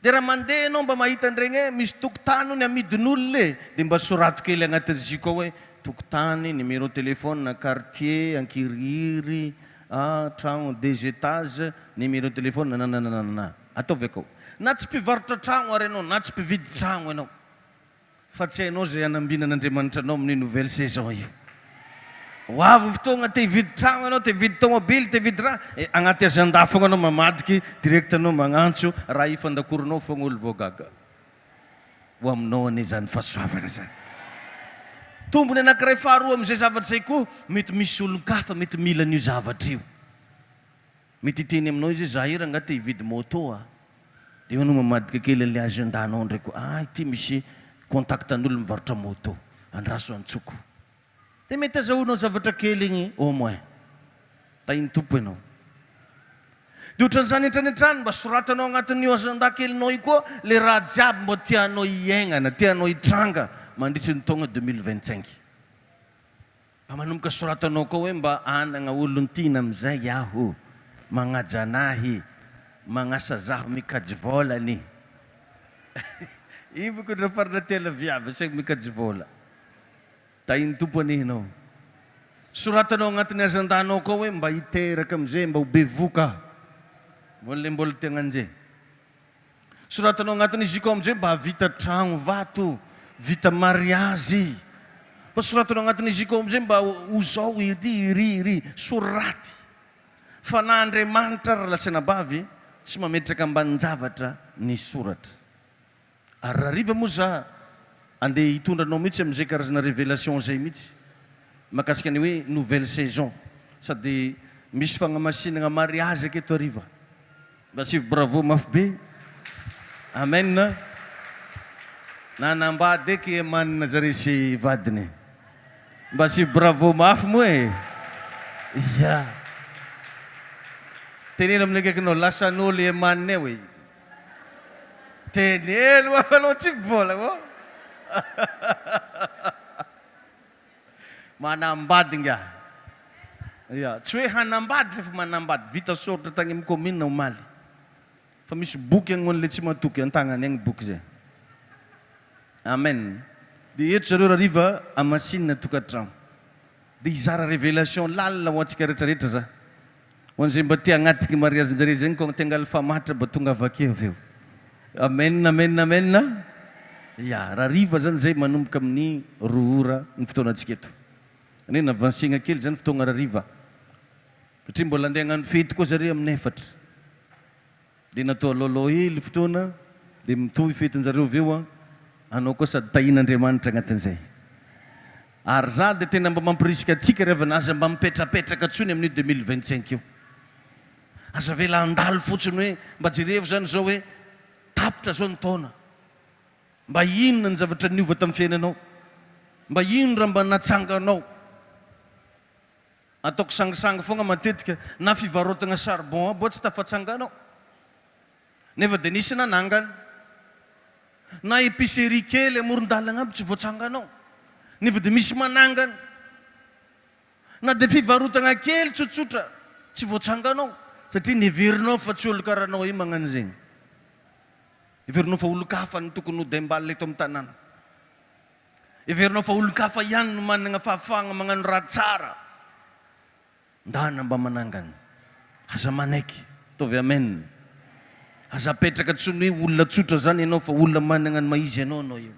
Dia raha mandeha ianao mba mahita an'iregny hoe misy tokotany hono amidin'olona e, dia mba sorato kely agnatin'ny jus ao hoe tokotany, numéro téléphone, quartier, Ankirihiry, ah, tragno deux étages, numéro téléphone, nanananana. Ataovy akao. Na tsy mpivarotra tragno ary ianao, na tsy mpividy tragno ianao. Fa tsy hainao izay hanambinan'Andriamanitra anao amin'io nouvelle saison io. Ho avy ny fotoagna te hividy tragno anao, te hividy tômôbily, te hividy raha, eh, agnaty agenda fogna anao mamadiky, direct anao magnantso, raha efa an-dakoronao fogna olo vao gaga. Ho aminao anie izany fahasoavana izany. Tombony anankiray faharoa amin'izay zavatra izay koa, mety misy olon-kafa mety mila an'io zavatra io. Mety hiteny aminao izy hoe za io rangahy te hividy moto a! Dia eo anao mamadika kely an'ilay agenda-nao indray koa, ah ity misy contact an'olona mivarotra moto, andraso antsoko. Dia mety azahoanao zavatra kely igny au moins. Tahin'ny Tompo ianao. Dia ohatran'izany hatrany hatrany, mba soratanao agnatin'io agenda kelinao io koa le raha jiaby mba tianao hiaignana, tianao hitranga mandritry ny taogna 2025. Mba manomboka soratanao koa hoe mba hanagna olon-tiana amizay aho, magnaja anahy, magnasa zaho mikajy vôlany. Io boko ndra farana tena viavy asaiko mikajy vôla. Tahin'ny Tompo anie ianao. Soratanao agnatin'ny agenda-nao koa hoe mba hiteraka amizay, mba ho bevoka aho. Mbola le mbola te hagnano zay. Soratanao agnatin'izy io koa amizay mba hahavita tragno vato, vita mariazy. Mba soratanao agnatin'izy io koa amizay mba ho zao iry iry iry. Soraty. Fa na Andriamanitra ary lahy sy anabavy tsy mametraka ambanin-javatra ny soratra. Ary rahariva moa za andeha hitondra anao mihitsy amin'izay karazana révélation izay mihitsy mahakasika ny hoe nouvelle saison. Sady misy fagnamasinagna mariazy aketo hariva. Mba asivo bravo mafy be. Amen. Nanambady eky Eman zare sy vadiny. Mba asivo bravo mafy moa e. Ya. Teneno amin'ny akaikinao lasan'olo Eman eo e. Teneno fa anao tsy mivola ô. Manambady nga. Ya, tsy hoe hanambady fa efa manambady. Vita soratra tagny amin'ny commune omaly. Fa misy boky agny ho an'ilay tsy matoky, an-tagnany agny boky zay. Amen. Dia eto zareo rariva hamasinina tokantrano. Dia hizara révélation lalina ho antsika rehetra rehetra za. Ho an'izay mba te hagnatriky mariazinjare zegny koa te hangala famatra mba tongava ake avy eo. Amen amen amen. Ya, rahariva zany zay manomboka amin'ny roa ora ny fotoanantsika eto. Zany hoe navancegna kely zany fotoagna rahariva. Satria mbola andeha hagnano fety koa zare amin'ny efatra. Dia natao aloaloha hely fotoana dia mitohy fetin-jareo avy eo an, anao koa sady tahian'Andriamanitra agnatin'izay. Ary za dia tena mba mampirisika antsika ry havana aza mba mipetrapetraka tsony amin'io 2025 io. Aza avela handalo fotsiny hoe mba jerevo zany zao hoe tapitra zao ny taona. Mba inona ny zavatra niova tamin'ny fiainanao? Mba ino raha mba natsanganao? Ataoko sangisangy foagna matetika na fivarotagna charbon aby oa tsy tafatsanganao nefa dia nisy nanangana. Na épicerie kely amoron-dalagna aby tsy voatsanganao nefa dia misy manangana. Na dia fivarotagna kely tsotsotra tsy voatsanganao satria neverinao fa tsy olo karaha anao io magnano zegny. Heverinao fa olon-kafa no tokony ho dembal eto amin'ny tanàna. Heverinao fa olon-kafa ihany no manana fahafahana magnano raha tsara. Ndana mba manangana. Aza manaiky. Ataovy amen. Aza apetraka intsony hoe olona tsotra zany ianao fa olona manana ny maha izy anao anao io.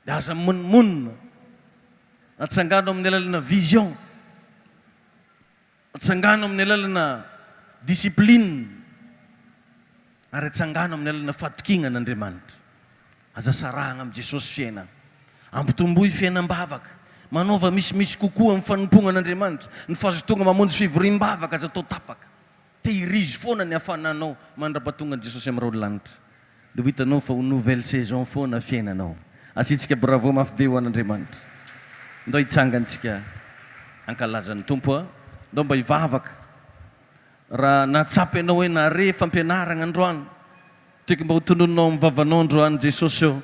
Dia aza mimonomonona. Atsangano amin'ny alalana vision. Atsangano amin'ny alalana discipline ary atsangano amin'ny alalana fatokiana an'Andriamanitra. Aza sarahana amin'i Jesosy fiainana. Ampitomboy fiainam-bavaka. Manaova misimisy kokoa amin'ny fanompoana an'Andriamanitra. Ny fahazotoana mamonjy fivoriam-bavaka aza atao tapaka. Tehirizo foana ny hafananao mandra-pahatongan'i Jesosy amin'ny rahon'ny lanitra. Dia ho hitanao fa ho nouvelle saison foana fiainanao. Asiantsika bravo mafy be ho an'Andriamanitra. Ndao hitsangana tsika hankalaza ny Tompo a. Ndao mba hivavaka. Raha nahatsapa ianao hoe nahare fampianaragna androany, tiako mba ho tononinao amin'ny vavanao androany, Jesosy ô,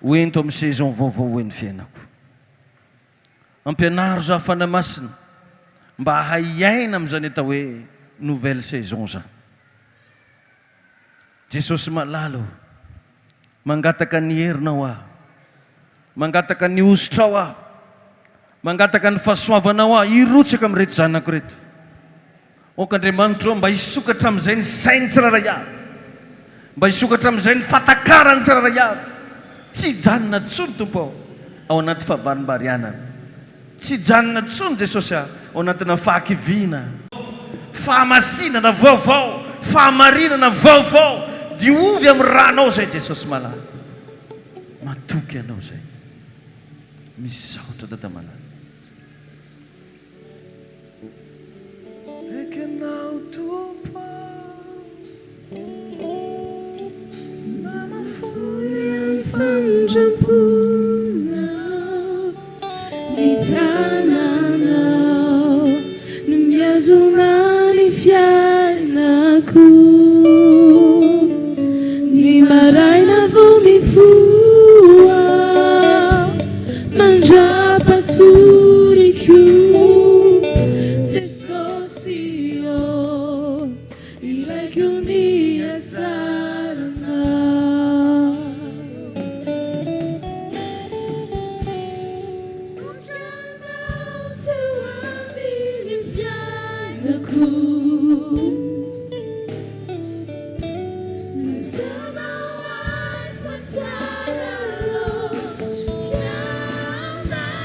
ho ento amin'ny saison vaovao hoe ny fiainako. Ampianaro za Fanahy Masina mba hahay hiaina amin'izany atao hoe nouvelle saison zany. Jesosy malala ô, mangataka ny herinao aho, mangataka ny hosotrao aho, mangataka ny fahasoavanao aho hirotsaka amin'ireto zanako ireto. Aoka Andriamanitra ô mba hisokatra amin'izay ny sain'ny tsirairay avy, mba hisokatra amin'izay ny fatakaran'ny tsirairay avy. Tsy hijanona intsony Tompo ô ao anaty fahavarimbarianana. Tsy hijanona intsony Jesosy a, ao anatina fahakiviana. Fahamasinana vaovao, fahamarinana vaovao, diovy amin'ny ranao izay Jesosy malala. Matoky anao izay. Misaotra Dada malala. Ekenao Tompo Tsy mamafoy ny famindram-ponao Ny tananao no mihazona ny fiainako Ny maraina vao mifoha Mandra-patoriko Jesosy ô, iraiko ny hatsaranao. Toky anao teo amin'ny fiainako. Lazainao ahy fa tsara loatra ianao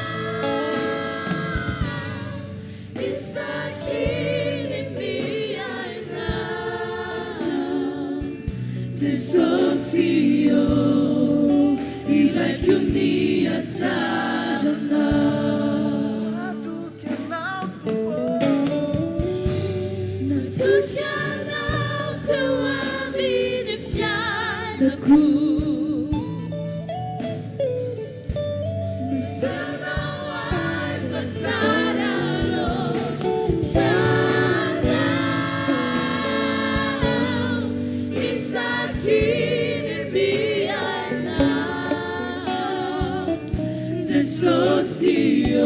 Isaky ny miaina Jesosy ô, iraiko ny hatsaranao. Matoky anao Tompo ô. Natoky anao teo amin'ny fiainako. Nisanao ahy fa tsara loatra ianao isaky ny miaina. Jesosy ô,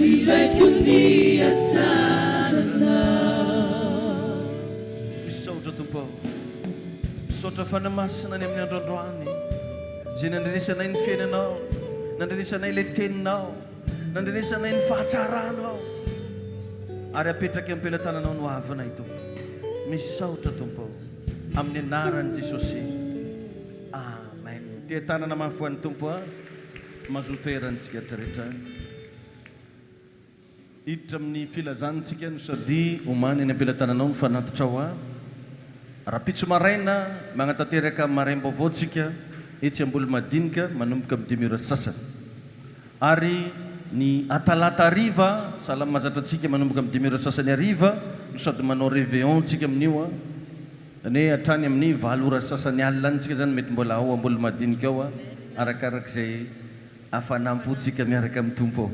iraiko ny hatsaranao. Misaotra Tompo ô. Misaotra Fanahy Masina ny amin'ny andro androany izay nandrenesanay ny fiainanao, nandrenesanay ilay teninao, nandrenesanay ny fahatsaranao ary apetraky am-pelatananao ny hoavinay Tompo. Misaotra Tompo ô. Amin'ny anaran'i Jesosy. Amen. Tia tanana mafy ho an'ny Tompo a. Mazoto erantsika rehetra. Hiditra amin'ny filazana tsika no sady omany any am-pelatananao ny fanatitrao a. Rahampitso maraina magnatanteraka maraim-baovao tsika etsy Ambolomadinika manomboka amin'ny dimy ora sy sasany. Ary ny atalata hariva, sahala amin'ny mahazatra antsika manomboka amin'ny dimy ora sy sasany hariva no sady manao réveillon tsika amin'io a. Izany hoe hatrany amin'ny valo ora sy sasany alina any tsika izany mety mbola ao Ambolomadinika ao arakarak'izay hafanam-pontsika miaraka amin'ny Tompo ao.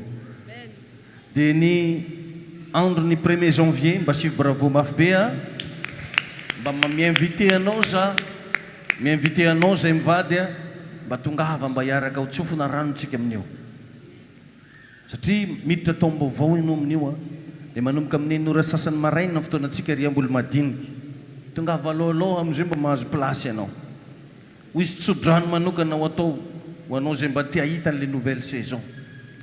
Dia ny andron'ny premier janvier mba asio bravo mafy be a! Mba mi-inviter anao za, mi-inviter anao zay mivady a, mba tongava mba hiaraka ho tsofina rano tsika amin'io. Satria miditra taom-baovao ianao amin'io an, dia manomboka amin'ny enina ora sasany maraina ny fotoanantsika ry Ambolomadinika. Tongava alohaloha amin'izay mba mahazo place ianao. Hoy izy, tso-drano manokana ho atao ho anao izay mba te hahita an'ilay nouvelle saison.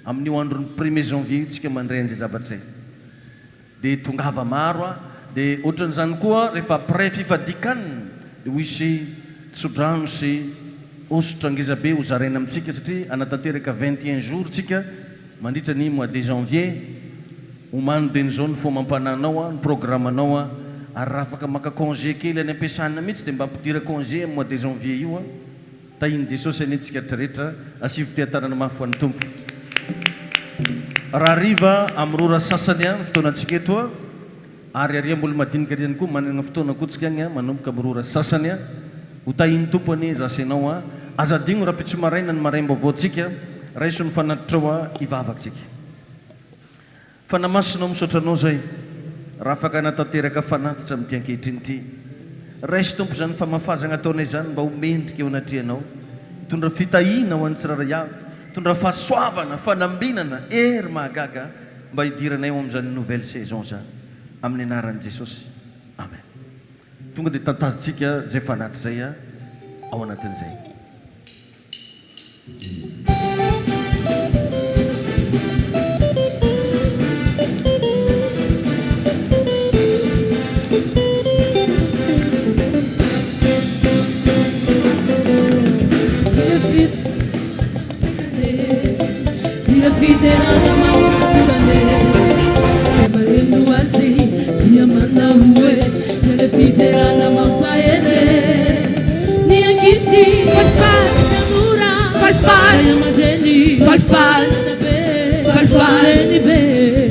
Amin'io andron'ny premier janvier io tsika mandray an'izay zavatra izay. Dia tongava maro a! Dia ohatran'izany koa rehefa après fifadian-kanina dia ho hisy tsodrano sy hosotra ngeza be ho zaraina amintsika satria hanatanteraka 21 jours tsika mandritra ny mois de janvier. Omano dieny izao ny fo amam-panahinao a, ny programme-nao a! Ary raha afaka maka congé kely any am-piasana mihitsy dia mba ampidira congé amin'ny mois de janvier io a! Tahin'i Jesosy anie tsika rehetra, asivo teha-tanana mafy ho an'ny Tompo. Rahariva amin'ny roa ora sasany ny fotoanantsika eto a, ary ary Ambolomadinika ary ihany koa manana fotoana koa tsika agny manomboka amin'ny roa ora sasany. Ho tahin'ny Tompo anie za sy ianao a. Aza adino rahampitso maraina ny maraim-baovaontsika, raiso ny fanatitrao a, hivavaka tsika. Fanahy Masina o misaotra Anao zay raha afaka hanatanteraka fanatitra amin'ity ankehitriny ity. Raiso Tompo izany famafazagna ataonay izany mba ho mendrika eo anatrehanao. Hitondra fitahiana ho an'ny tsirairay avy, hitondra fahasoavana, fanambinana, hery mahagaga mba hidiranay ao amin'izany nouvelle saison izany. Amin'ny anaran'i Jesosy. Amen. Tonga dia tantazontsika izay fanatitra izay ao anatin'izay. Hira fiderana. fiderana mampahery e. Ny ankizy falifaly, ny tanora falifaly, ray aman-dreny falifaly, dadabe falifaly, nenibe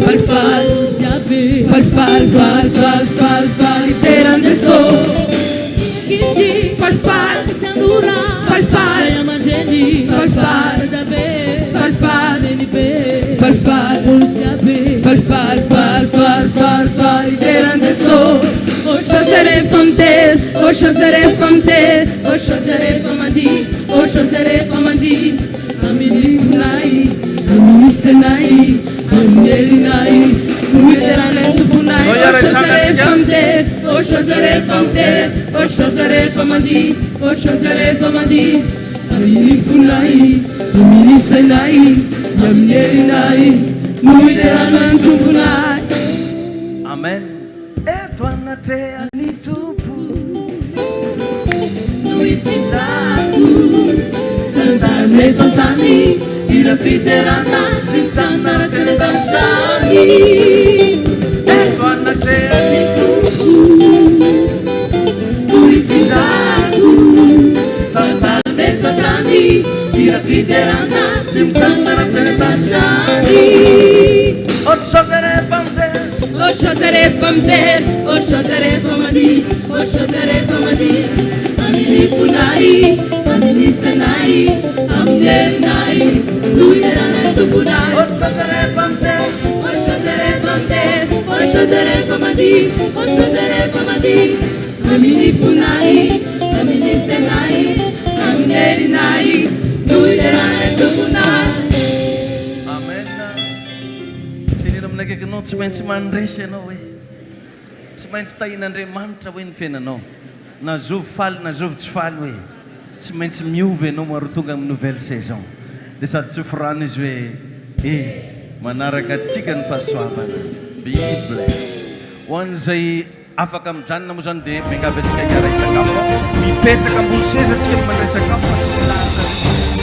falifaly, olo jiaby falifaly, faly, faly, faly, faly hidera an'i Jesosy. Ny ankizy falifaly, ny tanora falifaly, ray aman-dreny falifaly, dadabe falifaly, nenibe falifaly, olo jiaby falifaly, faly, faly, faly, faly hidera an'i Jesosy. Ohatr'izay rehefa miteny, ohatr'izay rehefa miteny, ohatr'izay rehefa mandihy, ohatr'izay rehefa mandihy. Amin'ny fonay, amin'ny sainay, amin'ny herinay, no hideranay ny Tomponay. Ohatr'izay rehefa miteny, ohatr'izay rehefa miteny, ohatr'izay rehefa mandihy, ohatr'izay rehefa mandihy. Amin'ny fonay, amin'ny sainay, amin'ny herinay, no hiderana ny Tomponay. Amen. Eto anatrehan'ny Tompo. No hitsinjako Tsy anjarany eto an-tany Hira fiderana Tsy mijanona raha tsy any an-danitra any Eto anatrehan'ny Tompo. No hitsinjako Tsy anjarany eto an-tany Hira fiderana Tsy mijanona raha tsy any an-danitra any Ohatr'izao rehefa miteny. Ohatr'izay rehefa miteny, ohatr'izay rehefa mandihy, ohatr'izay rehefa mandihy. Amin'ny fonay, amin'ny sainay, amin'ny herinay, no hiderana ny Tomponay. Ohatr'izay rehefa miteny. Ohatr'izay rehefa miteny, ohatr'izay rehefa mandihy, ohatr'izay rehefa mandihy. Amin'ny fonay, amin'ny sainay, amin'ny herinay, no hiderana ny Tomponay. Amen. Teneno amin'ny akaikinao, tsy maintsy mandresy ianao hoe. Tsy maintsy tahian'Andriamanitra hoe ny fiainanao. Na zovy faly na zovy tsy faly hoe. Tsy maintsy miova ianao maro tonga amin'ny nouvelle saison. Dia sady tsofy rano izy hoe eh manaraka antsika ny fahasoavana. Be blessed. Ho an'izay afaka mijanona moa izany dia miangavy antsika hiara-hisakafo. Mipetraka ambony seza tsika no mandray sakafo fa tsy milahatra mihitsy.